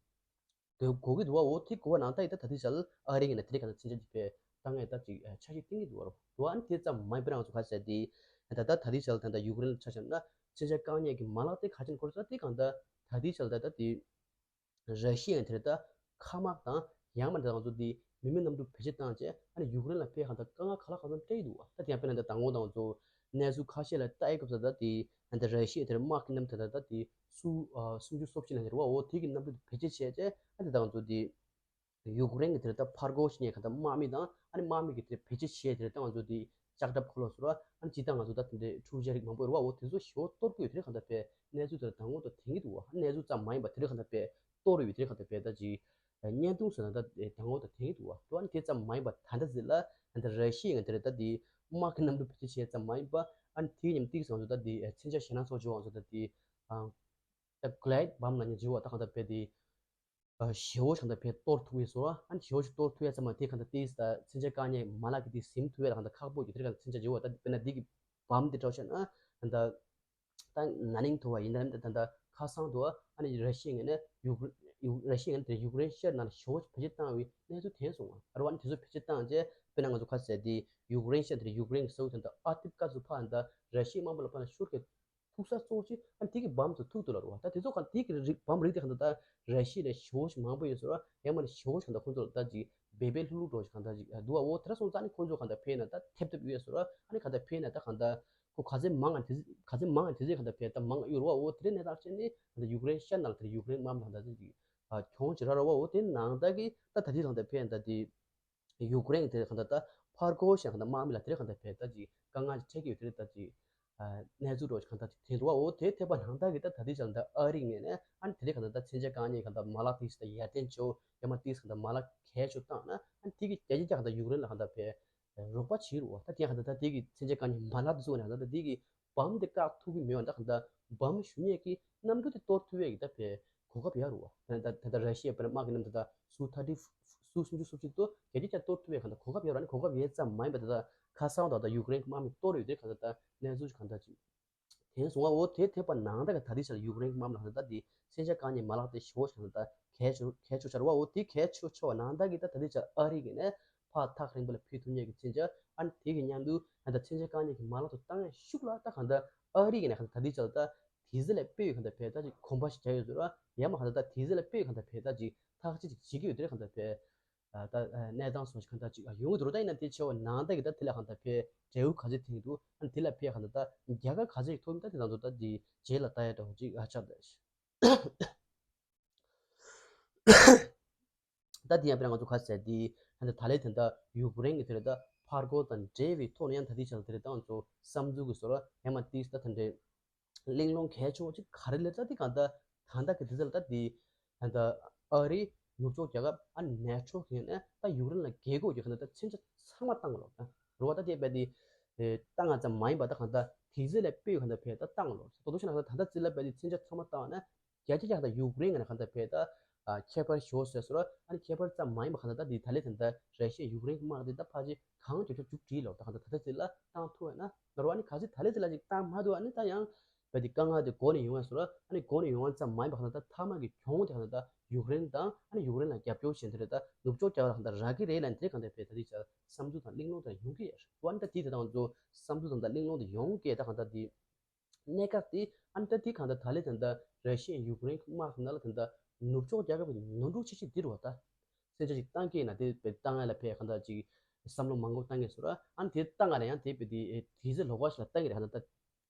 དགོས་ཀྱི་འདུག་བ། འོ་དེ་དགོས་པ་ནང་ལྟར་ཡིན་ད་ད་ལྟའི་ཆར་ཨ་རི་ཡིན་ན་དེ་རིང་གང་ལྟར་མཚོན་ཆ་དེ་དཔེ་ད་ངས་ད་ཅིག་འཆར་གཞི་བཏིང་གི་འདུག་བ། རོ་འདུག་བ། ཨ་ནི་དེ་ཙམ་མ་ཡིན་པ་རང་ཚོ་ག་ཟེར་དེ་ད་ལྟ་ད་ལྟའི་ཆར་ད་ལྟ་ཡུཀ་རེན་ལ་ཆ་བཞག་ན་མཚོན་ཆ་བཀག་ཉར་གྱི་མ་ལག་དེ་ག་ཅིག་འཁོར་ས་དེ་གང་ལྟར་ད་ལྟའི་ཆར་ད་ལྟ་དེ་ར་ཤི་ཡ་དེ་རེད། ད་མཁའ་དམག་དང་ཡང་མ་ད་ང་ཚོ་དེ་ མི་མེད་གནམ་གྲུ་བེད་སྤྱོད་བཏང་བྱས་ཨ་ནི་ཡུཀ་རེན་ལ་ཕར་གང་ལྟར་དཀའ་ངལ་ག་ལ་གང་འཚམ་སྤྲད་ཀྱི་འདུག་བ། ད་དེ་ཡང་དཔེར་ན་ད་དང་པོ་དང་ཚོ་གནས་ཚུལ་ཁ་ཤས་ལ་ལྟ་ཡི་སྐབས་སུ་ད་དེ་ད་ལྟ་ར་ཤི་ཡ་དེར་དམག་གི་གནམ་དེ་ད་ལྟ་དེ་སུ་ཨ་སུམ་ཅུ་སོ་གཅིག་ལ་ཉེ་བ་འོ་དེ་གི་གནམ་གྲུ་དེ་བེད་སྤྱོད་བྱས་བྱས་ཨ་ནི་ད་ང་ཚོ་དེ་ཡུཀ་རེན་གྱི་དེར་ད་ཕར་རྒོལ་བྱེད་མཁན་གང་ལྟར་དམག་མི་དང་ཨ་ནི་དམག་མི་གི་དེར་བེད་སྤྱོད་བྱས་དེར་ད་ང་ཚོ་དེ་ལྕགས་ཁྲབ་ཁོ་ལོ་སོ་ར་ཨ་ནི་ཇི་ལྟར་ང་ཚོ་ད་དེ་འདྲའི་འཕྲུལ་ཆས་རིགས་མང་པོ་ཡོད་རེད་བ། འོ་དེ་ཚོ་ཞེ་པོ་གཏོར་གྱི་ཡོད་དེར་གང་ལྟར་དཔེ་གནས་ཚུལ་དེར་དང་པོ་དང་དེང་གི་འདུག་བ། གནས་ཚུལ་ཙམ་མ་ཡིན་པ་དེར་གང་ལྟར་དཔེ་གཏོར་ཡོད་དེར་གང་ལྟར་དཔེ་ད་ཅིག་བརྙན་ཐུང་བཟོས་ན་ད་དང་པོ་དང་དེང་གི་འདུག་བ། དེ་ཨ་ནི་དེ་ཙམ་མ་ཡིན་པ་ད་ལྟ་ཟེར་ལ་ད་ལྟ་ར་ཤི་ཡ་ང་དེར་ད་དེ་དམག་གི་གནམ་གྲུ་བེད་སྤྱོད་བྱས་ཙམ་མ་ཡིན་པ་ཨ་ནི་དེ་མཉམ་ཏིག་སོང་ཚོ་ད་དེ་མཚོན་ཆ་ཞེ་ན་སོགས་བྱུང་བ་ཚོ་ད་དེ་ཨ། ད་གླའི་བམ་ལ་ཉེ་བྱེད་པ་ད་གང་ལྟར་དཔེ་དེ་ཨ་ཞེ་པོ་ཞིག་གང་ལྟར་དཔེ་གཏོར་ཐུབ་ཡས་སོ། ཨ་ནི་ཞེ་པོ་ཞིག་གཏོར་ཐུབ་ཡས་ཙམ་མ་དེ་གང་ལྟར་ཏིས་ད་མཚོན་ཆ་བཀག་ཉེས་མ་ལག་གི་དེ་ཟིན་ཐུབ་ཡས་ད་གང་ལྟར་ཁག་པོ་ཡོད་དེ་གང་ལྟར་མཚོན་ཆ་བྱེད་པ་ད་དཔེར་ན་འདི་གི་བམ་དེ་འདྲ་བཤད་ན་ད་ད་ན་ནིང་ཐུབ་པ་ཡིན་ན་ད་ད་ཁ་སང་དུ་ཨ་ནི་ར་ཤི་ཡ་ངོས་ནས་ཡུཀ་ཡུཀ་ར་ཤི་ཡ་ངོས་ནས་ཡུཀ་རེན་ཤར་ནང་ལ་ཞེ་པོ་ཞིག་བེད་སྤྱོད་བཏང་བའི་གནས་ཚུལ་ཐོན་སོང་བ། ཨ་རུ་ཨ་ནི་དེ་ཚོ་བེད་སྤྱོད་བཏང་རྗེས་དཔེར་ན་ང་ཚོ་ཁ་ཟས་དེ་ཡུཀ་རེན་ཤར་དེ་ཡུཀ་རེན་གྱི་ས་ཁུལ་དེ་ད་ཨ་ཏིབ་ཀ་ཚོ་ཕ་ད་ར་ཤི་ཡའི་དམག་དཔུང་ལ་ཕ་ན་ཤུར་གི་ཐུག་ས་གཙོ་ཆེ་ཨ་དེ་གི་བམ་དུ་ཐུག་ཏུ་ལ་རུ་བ། ད་དེ་ཚོ་གང་དེ་གི་རིགས་བམ་རིགས་དེ་གང་ད་ད་ར་ཤི་ཡ་ནས་ཞེ་པོ་ཞིག་མང་པོ་ཡོད་ཟེར་བ། ཡང་མ་ནས་ཞེ་པོ་ཞིག་གང་ད་ཁོང་ཚོ་ལ་ད་ཅིག་སྦས་པའི་ལྷུག་ལྷུག་འགྲོ་ཞིག་གང་ད་ཅིག་འདུག་བ། འོ་དེ་ར་སོང་ཙང་ནི་ཁོང་ཚོ་གང་ད་ཕེ་ན་ད་ཐེབས་ཐེབས་ཡོད་ཟེར་བ། ཨ་ནི་གང་ད་ཕེ་ན་ད་གང་ད་ཁོ་ག་ཚད་མང་ང་དེ་ག་ཚད་མང་ང་དེ་ཚད་གང་ད་ཕེ་ད་མང་ཡོད་རུ་བ། འོ་དེ་རེ་གནས་སྟངས་བྱས་ནི་གང་ད་ཡུཀ་རེན་ཤར་ནང་ལ་དེ་ཡུཀ་རེན་དམག་མི་གང་ད་ཅིག་གྱོང་ཅིག་ར་རུ་བ། འོ་དེ་ནང་ད་གི་ད་ད་དེ་གང་ད་ཕེ་ན་ད་དེ། ཡུཀ་རེན་དེ་གང་ལྟར་ད་ཕར་རྒོལ་ཞིང་གང་ལྟར་དམག་མི་ལ་དེ་གང་ལྟར་བས་ད་ཅིག་དཀའ་ངལ་ཅིག་འཕྲད་ཀྱི་ཡོད་དེ་ད་ཅིག་གནས་ཚུལ་འདྲ་ཅིག་གང་ལྟར་ཅིག་ཐོན་འདུག་བ། འོ་དེ་ཐེབས་པ་ནང་ལྟར་གྱི་ད་ད་ལྟའི་ཆར་ད་ཨ་རི་ངོས་ནས་ཨ་ནི་དེ་རིགས་གང་ལྟར་ད་མཚོན་ཆ་བཀག་ཉེས་གང་ལྟར་མ་ལག་དེ་ད་ཡར་ཐོན་བྱོས་ཡང་མ་དེ་གང་ལྟར་མ་ལག་གལ་ཆེ་བཏང་ན་ཨ་ནི་དེ་གི་རྒྱ་ཆེ་རྒྱ་གང་ལྟར་ཡུཀ་རེན་ལ་གང་ལྟར་བས་རོགས་པ་བྱེད་རུ་བ། ད་དེ་གང་ལྟར་ད་དེ་གི་མཚོན་ཆ་བཀག་ཉེས་མ་ལག་དེ་ཚོ་ནང་ད་ད་དེ་གི་བམ་དེ་བཀག་ཐུབ་ཀྱི་མེད་པ་འདྲ་གང་ལྟར་བམ་ཞུ་མཁན་གྱི་གནམ་གྲུ་དེ་གཏོར་ཐུབ་ཡས་ཀྱི་ད་བས་གོ་སྐབས་ཡག་རུ་བ། ད་ད་ད་ར་ཤི་ཡ་བར་དམག་གི་གནམ་ད་ད་སུ་ཐར་ཊི་སུ་སུམ་ཅུ་སོ་གཅིག་ཏུ་རྒྱ་སྐྱེད་ཀྱང་གཏོར་ཐུབ་ཡས་གང་ལྟར་གོ་སྐབས་ཡག་རུ་ནི་གོ་སྐབས་ཡོད་ཙམ་མ་ཡིན་པ་ད་ད་ཁ་སང་ད་ད་ཡུཀ་རེན་གྱི་དམག་མི་གཏོར་ཡོད་དེ་གང་ལྟར་ད་གནས་ཚུལ་གང་ལྟར་ཅིག་དེ་སོང་བ། འོ་དེ་ཐེབས་པ་ནང་ད་གི་ད་ལྟའི་ཆར་ཡུཀ་རེན་གྱི་དམག་མི་ལ་ད་ད་དེ་མཚོན་ཆ་བཀག་ཉེས་མ་ལག་དེ་ཞེ་པོ་ཞིག་གང་ལྟར་གལ་ཆེ་གལ་ཆེ་ཆར་བ། འོ་དེ་གལ་ཆེ་ཆེ་བ་ནང་ད་གི་ད་ད་ལྟའི་ཆར་ཨ་རི་གི་ནས་ཕར་ཐག་རིང་པོ་ལ་ཕུད་ཐུབ་མཁན་གྱི་མཚོན་ཆ་ཨ་ནི་དེ་གི་མཉམ་དུ་ཨ་ད་མཚོན་ཆ་བཀག་ཉེས་ཀྱི་མ་ལག་ཏུ་བཏང་ཡ་ཤུགས་ལ་ད་གང་ལྟར་ཨ་རི་གི་ནས་གང་ལྟར་ད་ལྟའི་ཆར་ད་དེ་ཚོ་ལས་དཔེ་ཡོད་གང་ལྟར་བས་ད་ཅིག་གོམ་པ་ཞིག་རྒྱག་ཡོད་ཟེར་བ། ཡང་མ་གང་ལྟར་ད་དེ་ཚོ་ལས་དཔེ་ཡོད་གང་ལྟར་བས་ད་ཅིག་ཐག་གཅོད་ཅིག་བྱེད་ཀྱི་ཡོད་དེ་གང་ལྟར་བས་ཨ་ད་ཨ་གནས་སྟངས་སོགས་ཤིག་གང་ལྟར་ཅིག་ཨ་ཡོང་གི་འདུག་ད་ཡིན་ན་དེ་ཆེ་བ་ནང་ད་གི་ད་དེ་ལ་གང་ལྟར་བས་འབྲས་བུ་ག་ཚོད་ཐོན་གྱི་འདུག་ཨ་ནི་དེ་ལ་བས་གང་ལྟར་ད་རྒྱལ་ཁ་ག་ཚོད་ཐོབ་ད་དེ་དང་དུ་ད་དེ་རྗེས་ལ་ལྟ་ཡ་འདྲ་བོ་ཅིག་ཨ་ཆགས་ད། ད་དེ་ཡང་དཔེར་ན་ང་ཚོ་ཁ་ཟས་དེ་ད་ད་ལས་དེ་འདྲ་ཡུཀ་རེན་གྱི་དེ་རེད་ད་ཕར་རྒོལ་དང་འབྲེལ་བའི་ཐོག་ནས་ཡང་ད་ལྟའི་ཆར་དེ་རེད་ད་ང་ཚོ་བསམ་ཚུལ་གྱི་བཟོ་འདྲ་ཡང་མ་ཏིས་ད་དེ་འདྲའི་གླེང་སློང་གལ་ཆེ་བ་ཅིག་ག་རེ་ལས་ད་དེ་གང་ལྟར་ད་ལྟ་གི་དུས་ཚོད་ལ་ད་དེ་ད་ལྟ་ཨ་རི་ནུབ་ཕྱོགས་རྒྱལ་ཁབ་ཨ་ནེ་ཊོ་གི་ནས་ད་ཡུཀ་རེན་ལ་རྒྱལ་སྒོ་ཡོད་གང་ལྟར་ད་མཚོན་ཆ་ཚང་མ་བཏང་གི་ལོ་ད་རུ་བ་ད་དེ་བས་དེ་བཏང་ང་ཙམ་མ་ཡིན་པ་ད་གང་ལྟར་དེ་ཚོ་ལས་དཔེ་ཡོད་གང་ལྟར་བས་ད་བཏང་གི་ལོ་ད་དུ་ཤ་ན་ད་ད་ལྟ་རྩིས་ལ་བས་དེ་མཚོན་ཆ་ཚང་མ་བཏང་ན། རྒྱལ་སྤྱི་ཡང་ད་ཡུཀ་རེན་གྱི་ནང་གང་ལྟར་བས་ད་ཨ་ཁྱད་པར་ཞེ་པོ་བཟོས་སོང་། ཨ་ནི་ཁྱད་པར་ཙམ་མ་ཡིན་པ་གང་ལྟར་ད་འདི་ད་ལས་དེ་འདྲ་ར་ཤི་ཡ་ཡུཀ་རེན་གྱི་དམག་འདི་ད་ཕལ་ཆེར་གང་མགྱོགས་མགྱོགས་མཇུག་སྒྲིལ་ལོ་ད་གང་ལྟར་ད་ལྟ་ཚེ་ལ་བཏང་ཐུབ་ཡོད་ན་ནོར་བ་ནི་ག་ཚོད་ད་ལས་ཚེ་ལ་ཅིག་བཏང་མ་ཐུབ། ཨ་ནི་ད་ཡང་བས་འདི་དཀའ་ངལ་དེ་འགོ་ནས་ཡོང་ཡ་སོང་། ཨ་ནི་འགོ་ནས་ཡོང་ཡ་ཙམ་མ་ཡིན་པ་གང་ལྟར་ད་མཐའ་མ་གི་གྱོང་དེ་གང་ལྟར་ད་ཡུཀ་རེན་དང་ཨ་ནི་ཡུཀ་རེན་ལ་རྒྱབ་སྐྱོར་བྱེད་འདི་རེད་ད་ནུབ་ཕྱོགས་རྒྱལ་ཁབ་ལ་གང་ལྟར་རག་གི་རེད་ལབ་འདི་གང་ལྟར་བས་ད་འདི་ཆ་བསམ་ཚུལ་དང་གླེང་སློང་དང་ཡོང་གི་ཡོད་རེད། ཨ་ནི་ད་འདི་དེ་དང་ཚོ་བསམ་ཚུལ་དང་ད་གླེང་སློང་དེ་ཡོང་གི་ད་གང་ལྟར་འདི། གནས་སྐབས་དེ་ཨ་ནི་ད་དེ་གང་ལྟར་ད་ལས་ད་ལྟ་ར་ཤི་ཡ་ཡུཀ་རེན་དམག་ནང་ལ་ད་ལྟ་ནུབ་ཕྱོགས་རྒྱལ་ཁབ་ཀྱི་ནོར་འཁྲུལ་ཆེ་ཤོས་འདི་རུ་བ་ད་མཚོན་ཆ་ཞིག་བཏང་གི་ན་དེ་བས་བཏང་ཡ་ལ་ཕས་གང་ལྟར་ཅིག་བསམ་བློ་མང་པོ་བཏང་གི་སོ་ར། ཨ་ནི་དེ་བཏང་ག་ན་ཡང་དེ་བས་དེ་དེ་ཚེ་ལོག་པ་ཞིག་ལ་བཏང་གི་རེད། གང་ལྟར་ད་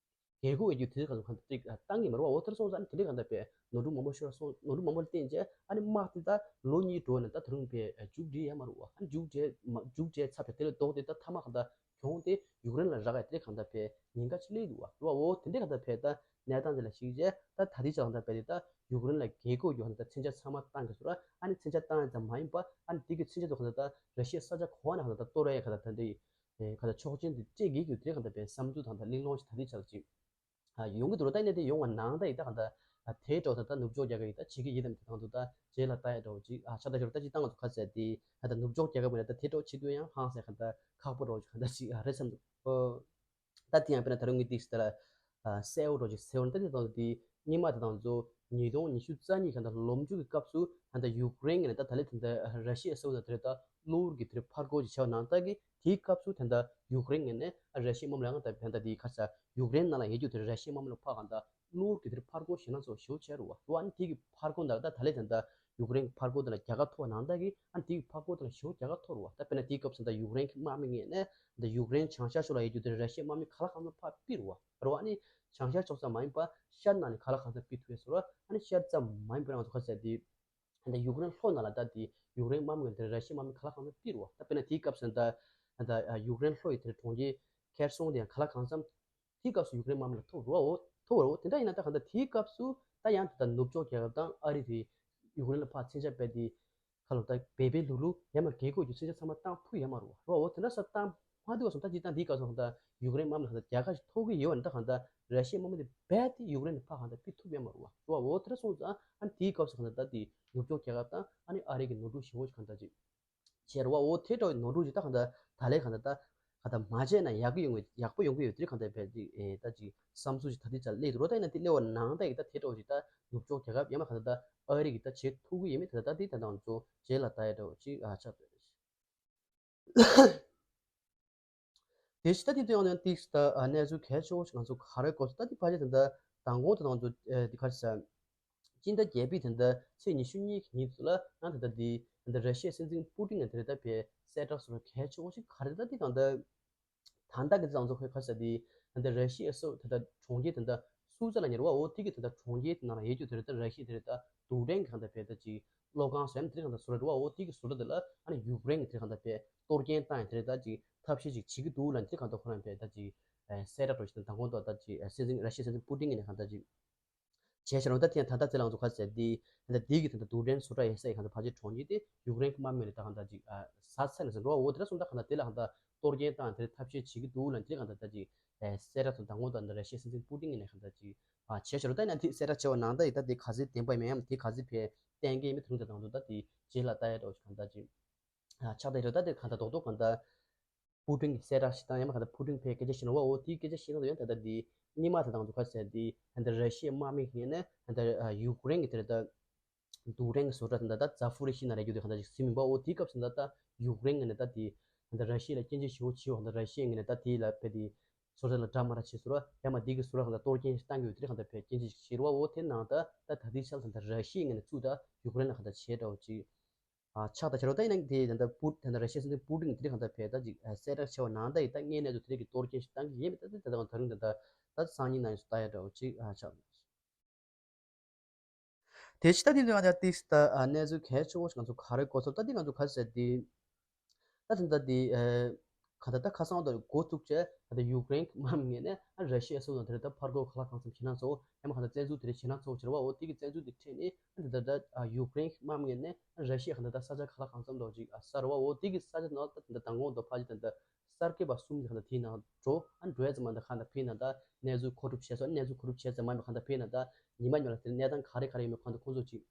རྒྱལ་ཁབ་ཀྱི་དུས་ཚོད་གང་ལྟར་ཅིག་བཏང་གི་མ་རུ་བ། འོ་དེར་སོང་ཙང་ཨ་ནི་དེ་འདྲའི་གང་ལྟར་བས་ནོར་འཁྲུལ་མང་པོ་ཤོར་སོང་། ནོར་འཁྲུལ་མང་པོ་བརྟེན་རྗེས་ཨ་ནི་དམག་དེ་ད་ལོ་གཉིས་འགྲོ་ནས་ད་ད་རུང་བས་མཇུག་སྒྲིལ་ཡ་མ་རུ་བ། ཨ་ནི་མཇུག་སྒྲིལ་མ་མཇུག་སྒྲིལ་ཚར་བས་དེ་ལས་ལྡོག་སྟེ་ད་མཐའ་མ་གང་ལྟར། གྱོང་དེ་ཡུཀ་རེན་ལ་རག་ཡ་དེ་གང་ལྟར་བས་ཉེན་ཁ་ཆེ་སླེབས་འདུག་བ། རུ་བ་འོ་དེ་འདྲའི་གང་ལྟར་བས་ད་གནས་སྟངས་དེ་ལ་གཞིགས་རྗེས་ད་ད་ལྟའི་ཆར་གང་ལྟར་བས་དེ་ད་ཡུཀ་རེན་ལ་རྒྱལ་སྒོ་ཡོད་གང་ལྟར་མཚོན་ཆ་ཚང་མ་བཏང་གི་སོང་ར། ཨ་ནི་མཚོན་ཆ་བཏང་ཡ་ཙམ་མ་ཡིན་པ་ཨ་ནི་དེ་གི་མཚོན་ཆ་དེ་གང་ལྟར་ད་ར་ཤི་ཡའི་ས་ཆ་ག་བ་ན་གང་ལྟར་ད་གཏོར་ཡ་གང་ལྟར་ད་འདི་གང་ལྟར་ཆོག་མཆན་དེ་སྤྲད་དགོས་ཀྱི་དེ་གང་ལྟར་བས་བསམ་ཚུལ་དང་ད་གླེང་སློང་ཞིག་ད་ལྟའི་ཆར་ཅིག་ཡོང་གི་འདུག་ར། ད་ནས་དེ་ཡོང་བ་ནང་ད་ཡི་ད་གང་ལྟར་དེའི་འགྲོ་ད་ད་ནུབ་ཕྱོགས་རྒྱལ་ཁབ་ཡི་ད་བྱེད་ཀྱི་ཡིན་དམ་དེ་དང་དུ་ད་རྗེས་ལ་ལྟ་ཡ་འགྲོ་ཅིག་ཨ་ཆ་ད་ཞོར་ད་ཅི་བཏང་བ་ཚོ་ཁ་ཟེར་དེ་ད་ད་ནུབ་ཕྱོགས་རྒྱལ་ཁབ་ཡིན་ན་ད་དེ་འགྲོ་བྱེད་དུས་ཡང་ཧང་སེ་གང་ལྟར་ཁག་པོ་འགྲོ་ཅིག་གང་ལྟར་ཅིག་ཨ་རེད་བསམ་འདུག་ཨོ། ད་དེ་ཡང་དཔེར་ན་ད་རུང་ངས་ཏིག་ད་ལ་གསལ་བོ་འགྲོ་ཅིག་གསལ་བོ་ད་དེ་དང་དེ་སྙིང་མ་དེ་དང་ཚོ་ཉིས་སྟོང་ཉི་ཤུ་རྩ་གཉིས་གང་ལྟར་ལོ་མཇུག་གི་སྐབས་སུ་ད་ད་ཡུཀ་རེན་གི་ནས་ད་ད་ལེ་དེ་ད་ར་ཤི་ཡ་སོགས་ད་དེ་ད་གློ་བུར་གྱི་དེ་ཕར་རྒོལ་ཅིག་བྱས་པ་ནང་ལྟར་གི་དེའི་སྐབས་སུ་དེ་འདྲ་ཡུཀ་རེན་ངོས་ནས་ཨ་ར་ཤི་ཡའི་དམག་མི་ལ་ཡང་ད་ཕན་ད་དེའི་ཁ་ཆ་ཡུཀ་རེན་ནང་ལ་ཡོད་རྒྱུ་དེ་ར་ཤི་ཡའི་དམག་མི་ལ་ཕར་གང་ད་གློ་བུར་གྱི་དེ་ཕར་རྒོལ་ཞེ་ན་ཚོ་ཞེ་པོ་བྱས་རུ་བ་རུ་ཨ་ནི་དེ་གི་ཕར་རྒོལ་ནང་ད་ད་ལེ་དེ་འདྲ་ ཡུཀ་རེན་གྱི་ཕར་སྐོར་དེ་ལ་རྒྱལ་ཁ་ཐོབ་པ་ནང་ལྟར་གྱི་ཨ་ནི་དེའི་ཕར་སྐོར་དེ་ལ་ཞེ་པོ་རྒྱལ་ཁ་ཐོབ་རེད་བ། ད་དཔེར་ན་དེའི་སྐབས་སུ་ད་ཡུཀ་རེན་གྱི་དམག་མི་ངོས་ནས་ད་ཡུཀ་རེན་བྱང་ཤར་ཕྱོགས་ལ་ཡོད་རྒྱུ་དེ་ར་ཤི་ཡའི་དམག་མི་ག་ལ་གང་འཚམ་ཕར་ཕུད་རེད་བ། རེད་བ། ཨ་ནི་བྱང་ཤར་ཕྱོགས་ཙམ་མ་ཡིན་པར་ཤར་ནང་ནས་ག་ལ་གང་འཚམ་ཕུད་ཐུབ་ཡས་བཟོ་འདྲ། ཨ་ནི་ཤར་ཙམ་མ་ཡིན་པར་ང་ཚོ་ག་ཟེར་དེ། ད་ཡུཀ་རེན་ལྷོ་ནང་ལ་ད་དེ་ཡུཀ་རེན་དམག་མི་ངོས་ནས་ར་ཤི་ཡའི་དམག་མི་ག་ལ་གང་འཚམ་ཕུད་རེད་བ། ད་དཔེར་ན་དེའི་སྐབས་སུ་ད་ད་ཡུཀ་རེན་ལྷོ་ཡི་དེ་གྲོང་ཁྱེར་ཁེར་སོང་དེ་ཡང་ག་ལ་གང་འཚམ། དེའི་སྐབས་སུ་ཡུཀ་རེན་དམག་མི་ལ་ཐུག་རེད་བ། འོ་ཐུག་རེད་བ། དེ་འདྲ་ཡིན་ན་ད་གང་ལྟར་དེའི་སྐབས་སུ་ད་ཡང་ད་ལྟ་ནུབ་ཕྱོགས་རྒྱལ་ཁབ་དང་ཨ་རི་དེ་ཡུཀ་རེན་ལ་ཕར་མཚོན་ཆ་སྤྲད་དེ་ཁ་ལོ་ད་འབད་འབད་ལུག་ལུག་ཡར་མར་རྒྱལ་སྒོ་རྒྱུ་མཚོན་ཆ་ཚང་མ་བཏང་ཐུབ་ཡོད་མ་རེད་བ། རེད་བ། འོ་དེ་འདྲ་ས་བཏང་མ་ཐུབ་པ་སོང་ད་ཅི་ད་འདིའི་སྐབས་སུ་གང་ལྟར་ཡུཀ་རེན་དམག་མི་ལ་གང་ལྟར་རྒྱལ་ཁ་ཞིག་ཐོབ་ཀྱི་ཡོད་པ་ནི་ད་གང་ལྟར་ར་ཤི་ཡའི་དམག་མི་དེ་རྦད་དེ་ཡུཀ་རེན་ལ་ཕར་གང་ལྟར་ཕུད་ཐུབ་ཡོད་མ་རེད་བ། རེད་བ། འོ་དེ་འདྲ་སོང་ཙང་ཨ་ནི་དེའི་སྐབས་སུ་གང་ལྟར་ད་དེ་ནུབ་ཕྱོགས་རྒྱལ་ཁབ་དང་ཨ་ནི་ཨ་རི་གི་ནོར་འཁྲུལ་ཞེ་པོ་ཞིག་གང་ལྟར་ཅིག་བྱས་རེད་བ། འོ་དེ་འདྲ་བའི་ནོར་འཁྲུལ་ཅིག་ད་གང་ལྟར་ད་ལས་གང་ལྟར་ད་གང་ལྟར་མ་བྱས་ན་ཡག་གི་ཡོང་གི་ཡག་པོ་ཡོང་གི་ཡོད་དེ་གང་ལྟར་བས་ཅིག་ཨེ་ད་ཅིག་བསམ་ཚུལ་ཅིག་ད་ལྟའི་ཆར་སླེབས་འདུག་རོ། ད་ཡིན་ན་དེ་སླེབས་པ་ནང་ལྟར་གྱི་ད་དེ་འདྲ་བ་ཅིག་ད་ནུབ་ཕྱོགས་རྒྱལ་ཁབ་ཡང་མ་གང་ལྟར་ད་ཨ་རི་གི་ད་བྱེད་ཐུབ་ཀྱི་ཡོད་མེད་དེ་ད་ལྟ་དེ་ད་དང་ཚོ་རྗེས་ལ་ལྟ་ཡ་འདྲ་བ་ཅིག་ཨ་ཆགས་འདུག་དེ་ཕྱི་ད་དེ་དུས་ཡང་ནས་ཏིག་ད་གནས་ཚུལ་གལ་ཆེ་བོ་ཞིག་ང་ཚོ་ག་རེ་གོ་སོང་ད་དེ་ཕལ་ཆེར་དེ་འདྲ་དང་གོང་དུ་ང་ཚོ་དེ་ག་རེ་ཟེར། སྤྱི་ཟླ་བརྒྱད་པའི་དེ་འདྲ་ཚེས་ཉི་ཤུ་གཉིས་ཀྱི་ཉིན་དུ་ལ་ཡང་དེ་འདྲ་དེ་དེ་འདྲ་ར་ཤི་ཡའི་སྲིད་འཛིན་པུ་ཏིན་ནས་དེ་འདྲ་ད་བའི་གསལ་བསྒྲགས་སོགས་གལ་ཆེ་བོ་ཞིག་ག་རེ་ད་དེ་གང་ལྟར་ད་ལྟ་གི་ང་ཚོ་ཁོའི་ག་རེ་ཟེར་དེ་དེ་འདྲ་ར་ཤི་ཡའི་སོ་དེ་འདྲ་གྲོང་ཁྱེར་དེ་འདྲ་སུ་ཙ་ལ་ཉེ་བ་འོ་དེ་གི་དེ་འདྲ་གྲོང་ཁྱེར་དེ་ནང་ལ་ཡོད་རྒྱུ་དེ་འདྲ་ད་ར་ཤི་ཡའི་དེ་འདྲ་ད་རྡུལ་ཕྲན་གི་གང་ལྟར་བས་ད་ཅིག་གློག་ཁང་བཟོ་ཡ་དེ་གང་ལྟར་བཟོ་འདྲ་འདུག་བ། འོ་དེ་གི་བཟོ་འདྲ་དེ་ལ་ཨ་ནི་ཡུཀ་རེན་གི་དེ་གང་ལྟར་བས་གཏོར་སྐྱོན་བཏང་ཡ་དེ་འདྲ་ད་ཅིག་ཐབས་ཤེས་ཅིག་བྱེད་ཀྱི་འདུག་ལབ་དེ་གང་ལྟར་ཁོ་རང་བས་ད་ཅིག་གསལ་བསྒྲགས་འདྲ་ཞིག་དང་མདང་དགོང་དུ་ད་ཅིག་སྲིད་འཛིན་ར་ཤི་ཡའི་སྲིད་འཛིན་པུ་ཏིན་གི་ནས་གང་ལྟར་ཅིག་བྱས་ཤག་རུང་ད་དེ་ཡང་ད་ལྟ་ཚེ་ལ་ང་ཚོ་ག་ཟེར་དེ་ད་ལྟ་དེ་གི་ད་ལྟ་རྡུལ་ཕྲན་བཟོ་གྲྭ་ཡོད་ས་ཡི་གང་ལྟར་ཕལ་ཆེར་གྲོང་ཁྱེར་དེ་ཡུཀ་རེན་གི་དམག་མི་ལ་ད་གང་ལྟར་ཅིག་ཟ་ཚར་ནས་ཟེར་འགྲོ་བ། འོ་དེ་འདྲ་སོང་ད་གང་ལྟར་དེ་ལ་གང་ལྟར་གཏོར་སྐྱོན་བཏང་དེར་ཐབས་ཤེས་བྱེད་ཀྱི་འདུག་ལབ་དེ་གང་ལྟར་ད་ཅིག་ཨེ་གསལ་བསྒྲགས་དང་མདང་དགོང་དང་འདི་ར་ཤི་ཡའི་སྲིད་འཛིན་པུ་ཏིན་གྱི་ནས་གང་ལྟར་ཅིག་ཨ་བྱས་ཤག་རུང་ད་ཡིན་ན་དེ་གསལ་བསྒྲགས་བྱས་པ་ནང་ལྟར་ཡིན་ད་དེ་ག་ཚོད་བདེན་པ་མིན་ཡང་དེ་ག་ཚོད་བས་གཏན་འཁེལ་མི་ཐུབ་ད་དང་དུ་ད་དེ་རྗེས་ལ་ལྟ་ཡ་འདྲ་བོ་ཞིག་གང་ལྟར་ཅིག་ཨ་ཆགས་བསྡད་ཡོད་རེད། ད་དེ་གང་ལྟར་རྡོག་རྡོག་གང་ལྟར་པུ་ཏིན་གྱི་གསལ་བསྒྲགས་ཤིག་དང་ཡང་མ་གང་ལྟར་པུ་ཏིན་ཕའི་སྐད་ཆ་བཤད་ན་བ་འོ་དེའི་སྐད་ཆ་བཤད་ན་ཡང་ད་ལྟ་དེ་སྔོན་མ་ད་དང་དུ་ག་ཟེར་དེ་ད་ལྟ་ར་ཤི་ཡའི་དམག་མི་ངོས་ནས་ད་ལྟ་ཡུཀ་རེན་གྱི་དེར་ད། རྡུལ་ཕྲན་གྱི་བཟོ་གྲྭ་དེ་འདྲ་ད་ཛ་ཕུ་རི་ཤི་ན་རེ་རྒྱུ་དེ་གང་ལྟར་ཅིག་ཟིན་མིན་པ། འོ་དེའི་སྐབས་སུ་ད་ལྟ་ཡུཀ་རེན་གྱི་ནས་ད་དེ་ད་ལྟ་ར་ཤི་ཡ་ལ་སྐྱོན་བརྗོད་ཞེ་པོ་བྱས་པ་གང་ལྟར་ར་ཤི་ཡ་ངོས་ནས་ད་དེ་ལ་དཔེ་དེ་བཟོ་གྲྭ་ལ་འདྲ་མ་འདྲ་བྱས་ཟེར་བ་ཡང་མ་དེ་གི་བཟོ་གྲྭ་གང་ལྟར་གཏོར་སྐྱོན་ཞིག་བཏང་གི་ཡོད་དེ་གང་ལྟར་བས་སྐྱོན་བརྗོད་ཞིག་བྱས་རེད་བ། འོ་དེ་ནང་ད་ད་ད་ལྟའི་ཆར་ད་ལྟ་ར་ཤི་ཡ་ངོས་ནས་ཚུར་ད་ཡུཀ་རེན་ལ་གང་ལྟར་བྱས་འདྲ་བོ་ཅིག་ཨ་ཆགས་ད་བྱས་རེད་བ། ད་ཡིན་ན་དེ་ད་ལྟ་པུ་ད་ལྟ་ར་ཤི་ཡ་སྲིད་འཛིན་པུ་ཏིན་དེ་གང་ལྟར་བས་ད་ཅིག་ཨ་གསལ་བསྒྲགས་བྱས་པ་ནང་ད་ཡིན་ད་དངོས་གནས་དུ་དེ་རིགས་ཀྱི་གཏོར་སྐྱོན་ཞིག་བཏང་གི་ཡོད་མེད་ད་དེ་ད་ད་གང་ད་རིང་ད་ད་ད་སང་ཉིན་ནང་ཡོང་ལྟ་ཡ་འདྲ་བོ་ཅིག་ཨ་ཆགས། དེ་ཕྱི་ད་དེ་ང་ཚོ་ཏིག་ད་ཨ་གནས་ཚུལ་གལ་ཆེ་བོ་ཞིག་ང་ཚོ་ག་རེ་གོ་ཐུབ། ད་དེ་ང་ཚོ་ག་ཟེར་དེ་ད་དེ་ད་དེ་ཨ་ག་ད་ད་ཁ་སང་དུ་འགོ་བཙུགས་བྱས་ད་ད་ཡུཀ་རེན་དམག་མི་ངོས་ནས་ཨ་ར་ཤི་ཡ་སོགས་དང་དེ་རེད་ད་ཕར་རྒོལ་ག་ལ་གང་འཚམ་བྱེད་ན་ཚོ་ཡང་མ་ག་ད་བཙན་འཛུལ་དེ་རེད་བྱེད་ན་ཚོ་བྱེད་ར་བ། འོ་དེ་གི་བཙན་འཛུལ་དེ་ཁྲིད་ནས་ཨ་ད་ད་ད་ཨ་ཡུཀ་རེན་དམག་མི་ངོས་ནས་ཨ་ར་ཤི་ཡ་ག་ད་ད་ས་ཆ་ག་ལ་གང་འཚམ་འདྲ་བོ་ཅིག་ཨ་ས་ར་བ། འོ་དེ་གི་ས་ཆ་ནང་ད་ད་ད་དང་གོང་དུ་ཕ་ཅི་ད་ད། གསར་འགོད་པ་གསུམ་དེ་གང་ལྟར་དེའི་ནང་འགྲོ་ཨ་འགྲོ་ཡ་ཙམ་མ་གཏོགས་གང་ལྟར་ཕེབས་ན་ད་གནས་ཚུལ་མཁོ་སྒྲུབ་བྱས་སོང་། གནས་ཚུལ་མཁོ་སྒྲུབ་བྱས་ཙམ་མ་ཡིན་པ་གང་ལྟར་ཕེབས་ན་ད་ཉི་མ་ཉི་མ་ལ་དེར་གནས་སྟངས་ག་རེ་ག་རེ་ཡོད་མེད་གང་ལྟར་ཁོང་ཚོ་ཅིག་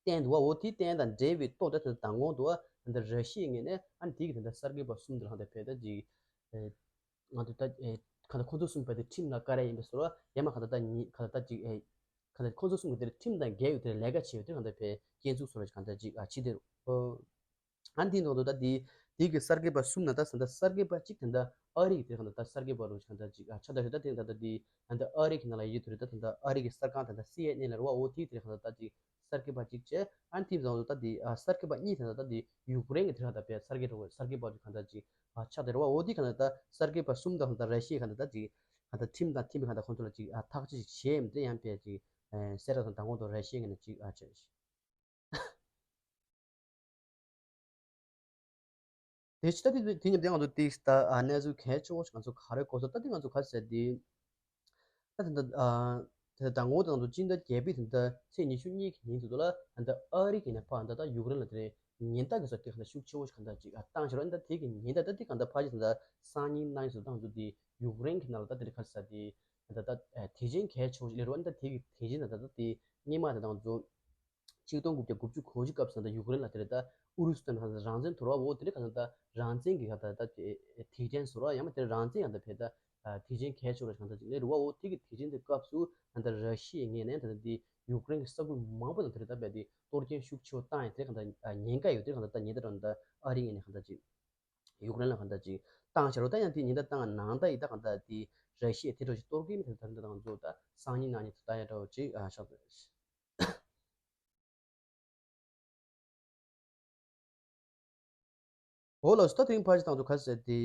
བསྟན་འདུག་བ། འོ་དེ་བསྟན་དང་འབྲེལ་བའི་ཐོག་ད་དེ་དང་གོང་དུ་ཨ་ད་ར་ཤི་ཡའི་ངོས་ནས་ཨ་དེ་གི་དེ་འདྲ་གསར་འགོད་པ་གསུམ་དེ་གང་ལྟར་ཕེབས་ད་ཅིག་ཨེ་ང་ཚོ་ད་ཨེ་གང་ལྟར་ཁོང་ཚོ་གསུམ་ཕེབས་ཏེ་ཁྲིམས་ལ་བཀར་ཡ་ཡིན་པའི་བཟོ་འདྲ་ཡང་མ་གང་ལྟར་ད་ཉི་གང་ལྟར་ད་ཅིག་ཨེ་གང་ལྟར་ཁོང་ཚོ་གསུམ་གི་དེར་ཁྲིམས་དང་འགལ་བའི་དེར་ལས་ཀ་བྱས་ཡོད་དེ་གང་ལྟར་ཕེབས་སྐྱོན་འཛུགས་བཟོ་འདྲ་ཅིག་གང་ལྟར་ཅིག་ཨ་ཕྱི་དེར་ཨོ། ཨ་ནི་དེའི་ནང་དུ་ད་དེ་དེ་གི་གསར་འགོད་པ་གསུམ་ནང་ད་ད་ལྟ་གསར་འགོད་པ་གཅིག་ད་ལྟ་ཨ་རི་གི་དེ་གང་ལྟར་ད་གསར་འགོད་པ་རུ་གང་ལྟར་གཅིག་ཨ་ཆགས་བསྡད་ཤག་ད་དེ་ད་ལྟ་དེ་ད་ལྟ་ཨ་རི་གི་ནང་ལ་ཡོད་དུ་རེད། ད་ད་ལྟ་ཨ་རི་གི་གསར་ཁང་ད་ལྟ་སི་ཨེན་ཨེན་ལ་རུ་བ་འོ་དེའི་དེ་གང་ལྟར་ད་གཅིག་གསར་འགོད་པ་གཅིག་བྱས། ཨ་ནི་དེའི་ནང་དུ་ད་དེ་ཨ་གསར་འགོད་པ་གཉིས་ད་ལྟ་ད་དེ་ཡུཀ་རེན་གི་དེ་གང་ལྟར་བས་གསར་འགོད་རུ་གསར་འགོད་པ་རུ་གང་ལྟར་གཅིག་ཨ་ཆགས་བསྡད་རུ་བ། འོ་དེའི་གང་ལྟར་ད་གསར་འགོད་པ་གསུམ་ད་གང་ལྟར་ར་ཤི་ཡའི་གང་ལྟར་ད་གཅིག་གང་ལྟར་ཁྲིམས་དང་མཐུན་པའི་གང་ལྟར་ཁོང་ཚོ་ལ་གཅིག་ཨ་ཐག་གཅོད་ཅིག་བྱས་མི་དེ་ཡང་བས་གཅིག་ཨ་གསལ་བསྒྲགས་དང་མདང་དགོང་དུ་ར་ཤི་ཡའི་ངོས་ནས་གཅིག་ཨ་བྱས། དེ་ཕྱི་ད་དེ་དེ་ཉིན་དེ་ང་ཚོ་ཏིག་ད་ཨ་གནས་ཚུལ་གལ་ཆེ་བོ་ཞིག་ང་ཚོ་ག་རེ་གོ་སོང་། ད་དེ་ང་ཚོ་ག་ཟེར་དེ་ད་དེ་འདྲ་ཨ་དེ་ད་ངོ་དང་དུ་སྤྱི་ཟླ་བརྒྱད་པའི་དེ་འདྲ་ཚེས་ཉི་ཤུ་གཉིས་ཀྱི་ཉིན་དུ་ལ་ད་ཨ་རི་གི་ནས་ཕ་ད་ད་ཡུཀ་རེན་ལ་དེ་ཉེན་བརྡ་གི་ས་དེ་ག་ཤུགས་ཆེ་བོ་ཞིག་ག་ད་ཅིག་ཨ་བཏང་ཞིག་ར། ད་དེ་གི་ཉེན་བརྡ་ད་དེ་ག་ད་ཕ་ཅི་ད་སང་ཉིན་གནངས་ཉིན་སུ་བཏང་དུ་དེ་ཡུཀ་རེན་གི་ནང་ལ་ད་དེ་ག་ས་དེ་ད་ད་དེ་ཆེན་གལ་ཆེ་བོ་ཞིག་ལས་རོ། ད་དེ་གི་དེ་ཆེན་ད་ད་དེ་སྔོན་མ་ད་དང་དུ། ཆིག་སྟོང་དགུ་བརྒྱ་དགུ་བཅུ་གོ་གཅིག་སྐབས་སུ་ད་ཡུཀ་རེན་ལ་དེ་རེད་ད་ཨུ་རུ་སུ་དང་ད་རང་བཙན་ཐོར་བ་འོ་དེ་རེད་ག་ད་རང་བཙན་གྱི་ག་ད་ད་ཐེག་ཆེན་ཟོར་བ་ཡང་མ་དེ་རང་བཙན་ཡང་ད་བས་ད་ཐེག་ཆེན་གལ་ཆེ་བ་གང་ད་ཅིག་ལས་རུ་བ་འོ་དེ་གི་ཐེག་ཆེན་དེ་སྐབས་སུ་ད་ད་ར་ཤི་ཡའི་ངོས་ནས་ད་ད་དེ་ཡུཀ་རེན་གྱི་ས་ཁུལ་མང་པོ་དང་དེ་རེད་ད་བས་དེ་གཏོར་སྐྱོན་ཤུགས་ཆེ་བ་བཏང་ཡང་དེ་ག་ད་ཉེན་ཁ་ཡོད་དེ་ག་ད་ད་ཉེན་ད་རང་ད་ཨ་རི་ངོས་ནས་ག་ད་ཅིག་ཡུཀ་རེན་ལ་ག་ད་ཅིག་བཏང་ཤ་རུ་ད་ཡང་དེ་ཉེན་ད་བཏང་ནང་ད་ཡི་ད་ག་ད་དེ་ར་ཤི་ཡའི་དེ་འདྲ་ཞིག་གཏོར་སྐྱོན་མི་དེ་ད་ད་ང་ཚོ་ད་སང་ཉིན་གནངས་ཉིན་ད་ད་ཡ་འདྲ་བ་ཅིག་ཨ་ཤག་ད། འོ་ལགས་སོ། ད་དེ་རིང་ཕལ་ཆེར་ད་ང་ཚོ་ག་རེ་ཟེར་དེ།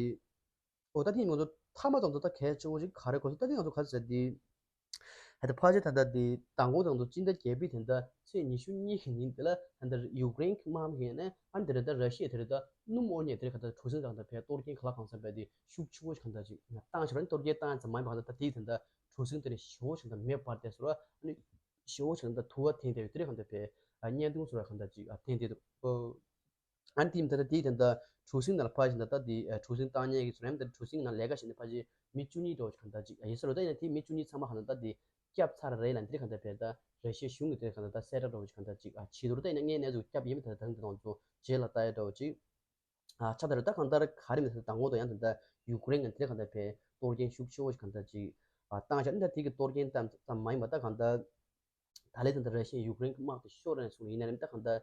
འོ་ད་དེ་ང་ཚོ་མཐའ་མ་ད་ང་ཚོ་ད་གལ་ཆེ་བོ་ཞིག་ག་རེ་གོ་སོང་། ད་དེ་ང་ཚོ་ག་རེ་ཟེར་དེ། ད་ལྟ་ཕལ་ཆེར་ད་ལྟ་དེ་མདང་དགོང་ད་ང་ཚོ་སྤྱི་ཟླ་བརྒྱད་པའི་དེ་ད་ཚེས་ཉི་ཤུ་གཉིས་ཀྱི་ཉིན་དེ་ལ་ད་ལྟ་ཡུཀ་རེན་གྱི་དམག་མི་ཡིན་ནས་ཨ་ནི་དེ་རེད། ད་ར་ཤི་ཡ་དེ་རེད། ད་སྣུམ་དབོར་མཁན་དེ་རེད། ག་ད་གྲུ་གཟིངས་ད་ད་ཕར་གཏོར་སྐྱོན་ག་ལ་གང་འཚམ་བས་དེ་ཤུགས་ཆེ་བོ་ཞིག་ག་ད་ཅིག་བཏང་ཤག་ར། གཏོར་སྐྱོན་བཏང་ཡ་ཙམ་མ་ཡིན་པ་ག་ད་ད་དེ་ད་ལྟ་གྲུ་གཟིངས་དེ་རེད་ཞེ་བོ་ཞིག་ད་མེ་འབར་ཏེ་སོ་ར། ཨ་ནི་ཞེ་བོ་ཞིག་ད་ད་དུ་བ་འཐེན་ཏེ་ཡོད། དེ་རེད། ག་ད་ཕར་ཨ་བརྙན་ཐུང་སོ་ར་ག་ད་ཅིག་ཨ་འཐེན་ཏེ་འདུག་ཨ་ནི་དེ་ད་ལྟ་དེ་ད་ལྟ་གྲུ་གཟིངས་ནང་ལ་ཕར་ཞིག་ད་ལྟ་དེ་ཨ་གྲུ་གཟིངས་བཏང་མཁན་གྱི་སོ་ར། ཡང་ད་གྲུ་གཟིངས་ནང་ལས་ཀ་བྱེད་ནས་ཕར་ཞིག་མི་བཅུ་གཉིས་འདྲ་བོ་ཞིག་ག་ད་ཅིག་ཨ་ཡིན་ས་རེད། ད་ཡིན་ན་དེ་མི་བཅུ་གཉིས་ཚང་མ་ག་ད་ད་དེ་བསྐྱབས་ཚར་རེད་ལ། དེ་རེད། ག་ད་ཕར་ད་ར་ཤི་ཡ་གཞུང་གིས་དེ་རེད། ག་ད་ད་གསལ་བསྒྲགས་འདྲ་བོ་ཞིག་ག་ད་ཅིག་ཨ་བྱེད་འདུག་ད་ཡིན་ན་ངས་གནས་ཚུལ་བསྐྱབས་ཡིན་མིན་ད་ད་ད་ད་ཚོ་རྗེས་ལ་ལྟ་ཡ་འདྲ་བོ་ཅིག་ཨ་ཆགས་ད་རེད། ད་གང་ལྟར་ག་རེ་མིན་ད་ད་དང་པོ་དང་ཡང་ད་ད་ཡུཀ་རེན་གྱིས་དེ་རེད། ག་ད་ཕར་གཏོར་སྐྱོན་ཤུགས་ཆེ་བོ་ཞིག་ག་ད་ཅིག་ཨ་བཏང་ཤག་ད་དེ་གི་གཏོར་སྐྱོན་ཙམ་ཙམ་མ་ཡིན་པ་ད་གང་ལྟར་ད་ལས་ད་ད་ར་ཤི་ཡ་ཡུཀ་རེན་གྱི་དམག་དེ་ཤོར་རན་སོང་། ཡིན་ན་རེད། ད་གང་ལྟར་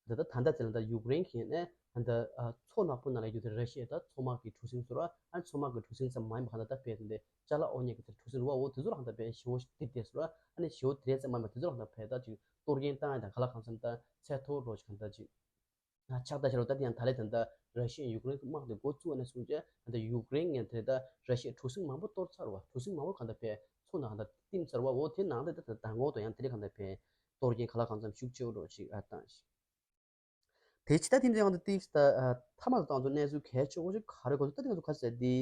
ད་ད་ད་ལྟ་དེ་ལ་ད་ཡུཀ་རེན་གྱིས་ནས་ད་ད་ཨ་མཚོ་ནག་པོ་ནང་ལ་ཡོད་དེ་ར་ཤི་ཡ་ད་མཚོ་དམག་གི་གྲུ་གཟིངས་སོ་ར། ཨ་མཚོ་དམག་གི་གྲུ་གཟིངས་ཙམ་མ་ཡིན་པ་ག་ད་ད་ཕར་དེ་འདྲ་ཅ་ལག་དབོར་མཁན་གྱི་དེ་གྲུ་གཟིངས་རེད་བ། འོ་དེ་ཚོ་ལ་ག་ད་ཕར་ཞེ་བོ་ཞིག་དེ་དེ་སོ་ར། ཨ་ནི་ཞེ་བོ་དེ་ཙམ་མ་ཡིན་པ་དེ་ཚོ་ལ་ག་ད་ཕར་ད་ཅིག་གཏོར་སྐྱོན་བཏང་ཡ་དང་ག་ལ་གང་འཚམ་ད་ཚད་མཐོ་བོ་འདྲ་བོ་ཞིག་ག་ད་ཅིག་ཨ་ཆགས་ད་ཤག་ར། ད་དེ་ཡང་ད་ལས་ད་ད་ར་ཤི་ཡ་ཡུཀ་རེན་གྱི་དམག་དེ་འགོ་བཙུགས་པ་ནས་བཟུང་བྱས་ད་ད་ཡུཀ་རེན་ངས་དེ་ད་ར་ཤི་ཡ་གྲུ་གཟིངས་མང་པོ་གཏོར་ཚར་བ། གྲུ་གཟིངས་མང་པོ་ག་ད་ཕར་མཚོ་ནང་ག་ད་བཏིང་ཚར་བ། འོ་དེ་ནང་ལ་ད་ད་མདང་དགོང་དང་ཡང་དེ་རེད། ག་ད་ཕར་གཏོར་སྐྱོན་ག་ལ་གང་འཚམ་ཤུགས་ཆེ་བོ་འདྲ་བོ་ཞིག་ཨ་བཏང་ཤག་དེ་ཕྱི་ད་དེ་འདྲ་ཡང་ད་ཏིག་ད་ཨ་མཐའ་མ་ད་ང་ཚོ་གནས་ཚུལ་གལ་ཆེ་བོ་ཞིག་ག་རེ་གོ་སོང་། ད་དེ་ང་ཚོ་ག་ཟེར་དེ།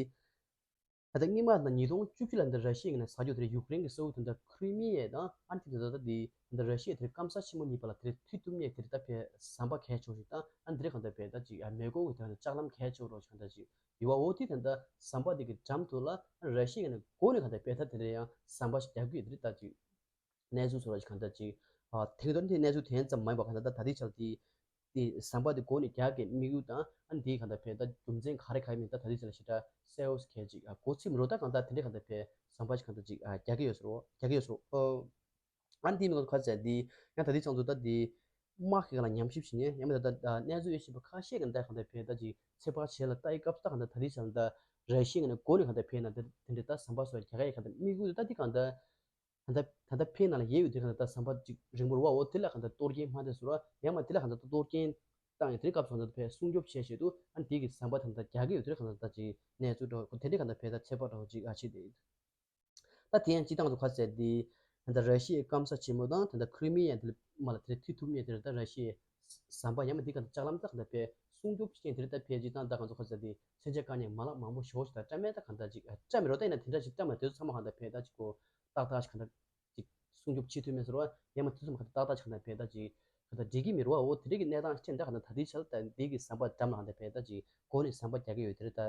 ད་ལྟ་སྔོན་མ་ད་ཉིས་སྟོང་བཅུ་བཞི་ལ་འདི་ར་ཤི་ཡ་གིས་ནས་ཟ་རྒྱུ་དེ་རེད། ཡུཀ་རེན་གྱི་ས་ཁུལ་དེ་འདྲ་ཁྲི་མི་ཡ་དང་ཨ་ནི་དེ་ད་ལྟ་དེ་འདི་ར་ཤི་ཡ་དེ་རེད་སྐམ་ས་ཆེན་མོ་གཉིས་བར་ལ་དེ་རེད་མཐུད་ཐུབ་མཁན་དེ་རེད། ད་ཕར་ཟམ་པ་གལ་ཆེ་བོ་ཞིག་དང་ཨ་ནི་དེ་རེད་ག་ད་ཕར་ད་ཅིག་ཨ་མེ་འཁོར་གྱི་དེ་འདྲ་ལྕགས་ལམ་གལ་ཆེ་བོ་འདྲ་བོ་ཞིག་ག་ད་ཅིག་ཡོད་བ། འོ་དེ་ད་ལྟ་ཟམ་པ་དེ་གི་འགྲམ་དུ་ལ་ཨ་ནི་ར་ཤི་ཡ་གིས་ནས་འགོ་ནས་ག་ད་ཕར་ད་དེ་འདྲ་ཡང་ཟམ་པ་ཞིག་རྒྱག་གི་ཡོད་དེ་རེད། ད་ཅིག་གནས་ཚུལ་སོ་ར་ཞིག་ག་ད་ཅིག་ཨ་དེང་དུས་དེ་གནས་ཚུལ་དེ་ཙམ་མ་ཡིན་པ་ག་ད་ད་ད་ལྟའི་ཆར་དེ་དེ་ཟམ་པ་དེ་འགོ་ནས་རྒྱག་གི་དམིགས་ཡུལ་དང་ཨ་ནི་དེའི་ག་ད་ཕར་ད་རྒྱུ་མཚན་ག་རེ་ག་རེ་མིན་ད་ད་ལྟའི་ཆར་ལ་ཞེ་དྲག་གསལ་བོ་ཞིག་ག་ཅིག་ཨ་གོ་ཚིག་མི་རོ། ད་གང་ལྟར་དེ་འདྲ་ག་ད་ཕར་ཟམ་པ་ཞིག་ག་ད་ཅིག་ཨ་རྒྱག་གི་ཡོད་ཟེར་རོ། རྒྱག་གི་ཡོད་ཟེར་རོ། ཨ་ཨ་ནི་དེའི་མིང་ལ་ག་ཟེར་དེ་ཡང་ད་ལྟའི་ཆར་དུ་ད་དེ་དམག་གི་སྒང་ལ་ཉམས་ཞིབ་བྱེད་མཁན་ཡང་མིན་ད་ད་གནས་ཚུལ་ཡོད་བཞིན་པ་ཁ་ཤས་ཀྱིས་ད་གང་ལྟར་ཕར་ད་ཅིག་ཚོད་དཔག་བྱས་ལ་ལྟ་ཡི་སྐབས་སུ་ད་གང་ལྟར་ད་ལྟའི་ཆར་ལ་ད་ར་ཤི་ཡ་ནས་འགོ་ནས་གང་ལྟར་ཕར་ན་དེ་དེ་འདྲའི་ད་ཟམ་པ་སོགས་རྒྱག་ཡ་གང་ལྟར་དམིགས་ཡུལ་ད་དེ་གང་ལྟར་ད་ལྟ་ད་ལྟ་ཕར་ན་ལ་ཡོད་ཡོད་དེ་གང་ལྟར་ད་ཟམ་པ་ཅིག་རིང་པོ་རེད་བ། འོ་དེ་ལ་གང་ལྟར་གཏོར་སྐྱོན་མ་ཐེབས་སོ་ར། ཡང་མ་དེ་ལ་གང་ལྟར་གཏོར་སྐྱོན་བཏང་ཡོད་དེ་སྐབས་སུ་གང་ལྟར་ཕར་སྲུང་སྐྱོབ་བྱས་བྱས་འདུག་ཨ་ནི་དེ་གི་ཟམ་པ་ད་ལྟ་རྒྱག་གི་ཡོད་དེ་གང་ལྟར་ད་ཅིག་གནས་ཚུལ་འདྲ་བོ་དེ་འདྲའི་གང་ལྟར་ཕར་ད་ཚོད་དཔག་འདྲ་བོ་ཅིག་ཨ་བྱེད་དེ་ཡོད། ད་དེ་ཡང་སྤྱིར་བཏང་དུ་ག་ཟེར་དེ། ད་ར་ཤི་ཡའི་སྐམ་ས་ཆེན་མོ་དང་ད་ལྟ་ཁྲི་མི་ཡ་དེ་མ་ལ་དེ་མཐུད་ཐུབ་མཁན་དེ་རེད། ད་ར་ཤི་ཡའི་ཟམ་པ་ཡང་མ་དེ་ག་ད་ལྕགས་ལམ་ད་ག་ད་ཕར་སྲུང་སྐྱོབ་བྱེད་མཁན་དེ་རེད། ད་ཕར་སྤྱིར་བཏང་ད་ག་ཚོད་ག་ཟེར་དེ་མཚོན་ཆ་བཀག་མཁན་མ་ལག་མང་པོ་ཞེ་པོ་ཞིག་ད་བཀྲམ་མེད་ད་ག་ད་ཅིག་བཀྲམ་མེད་རོ། ད་ཡིན་ན་དེ་འདྲ་ཞིག་བཀྲམ་མ་དེ་ཚོ་ཚང་མ་ག་ད་ཕར་ད་ཅིག་གོ་ཏག་ཏག་ཞིག་ག་ད་ཅིག་སྲུང་སྐྱོབ་བྱེད་ཐུབ་མེད་ཟེར་བ། ཡང་མ་དེ་ཚོ་མ་ག་ད་ཏག་ཏག་ཞིག་ག་ད་ཕར་ད་ཅིག་ག་ད་འགྲིག་གི་མེད་རོ། འོ་དེ་རིགས་ཀྱི་གནས་སྟངས་ཅིག་ད་ག་ད་ད་ལྟའི་ཆར་ད་འདི་གི་ཟམ་པ་འགྲམ་ལ་ག་ད་ཕར་ད་ཅིག་སྒོ་ནས་ཟམ་པ་རྒྱག་གི་ཡོད་དེ་རེད། ད་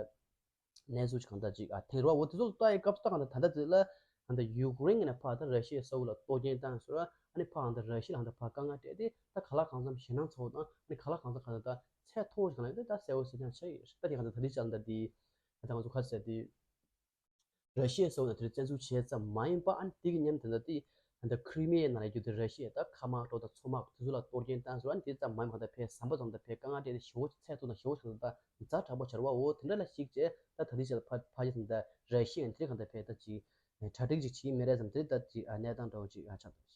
གནས་ཚུལ་ཅིག་གང་ལྟར་ཅིག་ཨ་ཐེངས་རེ་བ་འོ་དེ་ཚོ་ལྟ་ཡི་སྐབས་སུ་ད་གང་ལྟར་ད་ལྟ་དེ་ལ་གང་ལྟར་ཡུཀ་རེན་ནས་ཕར་ད་ར་ཤི་ཡའི་ས་ཁུལ་ལ་གཏོར་སྐྱོན་བཏང་ཟེར་བ། ཨ་ནི་ཕར་གང་ལྟར་ར་ཤི་ཡ་ལ་གང་ལྟར་ཕར་དཀའ་ངལ་སྤྲད་དེ་ད་ག་ལ་གང་འཚམ་ཞེད་སྣང་ཚ་བོ་དང་ཨ་ནི་ག་ལ་གང་འཚམ་གང་ལྟར་ད་ཚད་མཐོ་བོ་ཞིག་གང་ལ་ཡོད་དེ་ད་གསལ་བོ་གསལ་རྐྱང་ཆགས་ཡོད་རེད། ད་དེ་གང་ལྟར་ད་ལྟའི་ཆར་ད་འདི་ད་ང་ཚོ་ག་ཟེར་དེ་ར་ཤི་ཡའི་ས་ཁུལ་ནང་དེ་རིང་བཙན་འཛུལ་བྱས་ཙམ་མ་ཡིན་པ་ཨ་ནི་དེ་གི་མཉམ་དེ་ད་དེ་ད་ལྟ་ཁྲི་མི་ཡའི་ནང་ལ་ཡོད་དེ་ར་ཤི་ཡ་ད་མཁའ་དམག་འགྲོ་དང་མཚོ་དམག་དེ་ཚོ་ལ་གཏོར་སྐྱོན་བཏང་ཟེར་བ། ཨ་ནི་དེ་ཙམ་མ་ཡིན་པ་ད་ཕར་ཟམ་པ་ཙམ་ད་ཕར་དཀའ་ངལ་སྤྲད་དེ་ཞེ་བོ་ཚད་མཐོ་དང་ཞེ་བོ་ཞིག་ད་ཛ་དྲག་པོ་ཆགས་རེད་བ། འོ་དེ་འདྲ་ལ་གཞིགས་བྱས་ད་ད་ལྟའི་ཆར་ཕ་ཕ་ཡི་ཙམ་ད་ར་ཤི་ཡ་དེ་རིང་གང་ལྟར་ཕར་ད་ཅིག་གྲ་སྒྲིག་ཅིག་བྱེད་ཀྱི་མེད་རེད་ཙམ་དེ་རིང་ད་ཅིག་གནས་སྟངས་འདྲ་བོ་ཅིག་ཆགས་འདུག་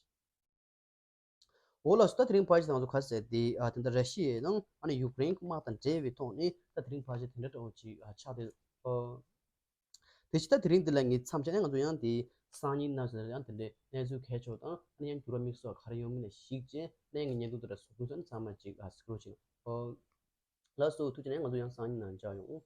འོ་ལགས་སོ། ད་དེ་རིང་ཕལ་ཆེར་ང་ཚོ་ག་ཟེར་དེ་ཨ་དེ་འདྲ་ར་ཤི་ཡའི་ནང་ཨ་ནི་ཡུཀ་རེན་གྱི་དམག་དང་འབྲེལ་བའི་ཐོག་ནས་ད་དེ་རིང་ཕལ་ཆེར་དེ་འདྲ་འདྲ་བོ་ཅིག་ཨ་ཆགས་བསྡད་འདུག་དེ་ཕྱི་ད་དེ་རིང་འདི་ལ་ངས་མཚམས་བཞག་ནས་ང་ཚོ་ཡང་དེ་སང་ཉིན་གནངས་ཚེ་ཡང་དེ་འདྲའི་གནས་ཚུལ་གལ་ཆེ་བ་དང་ཨ་ནི་ཡང་འགྱུར་བ་དམིགས་བསལ་ག་རེ་ཡོང་མིན་ལ་གཞིགས་བྱས་ཨ་ནི་ཡང་ངས་བརྙན་ཐུང་དེ་འདྲ་བཟོ་དགོས་ཟེར་ནས་ཚང་མ་ཅིག་ཨ་གཟིགས་རོགས་བྱེད། འོ་ལགས་སོ། ཐུགས་རྗེ་ཆེ། ཨ་ནི་ང་ཚོ་ཡང་སང་ཉིན་ནང་མཇལ་ཡོང་།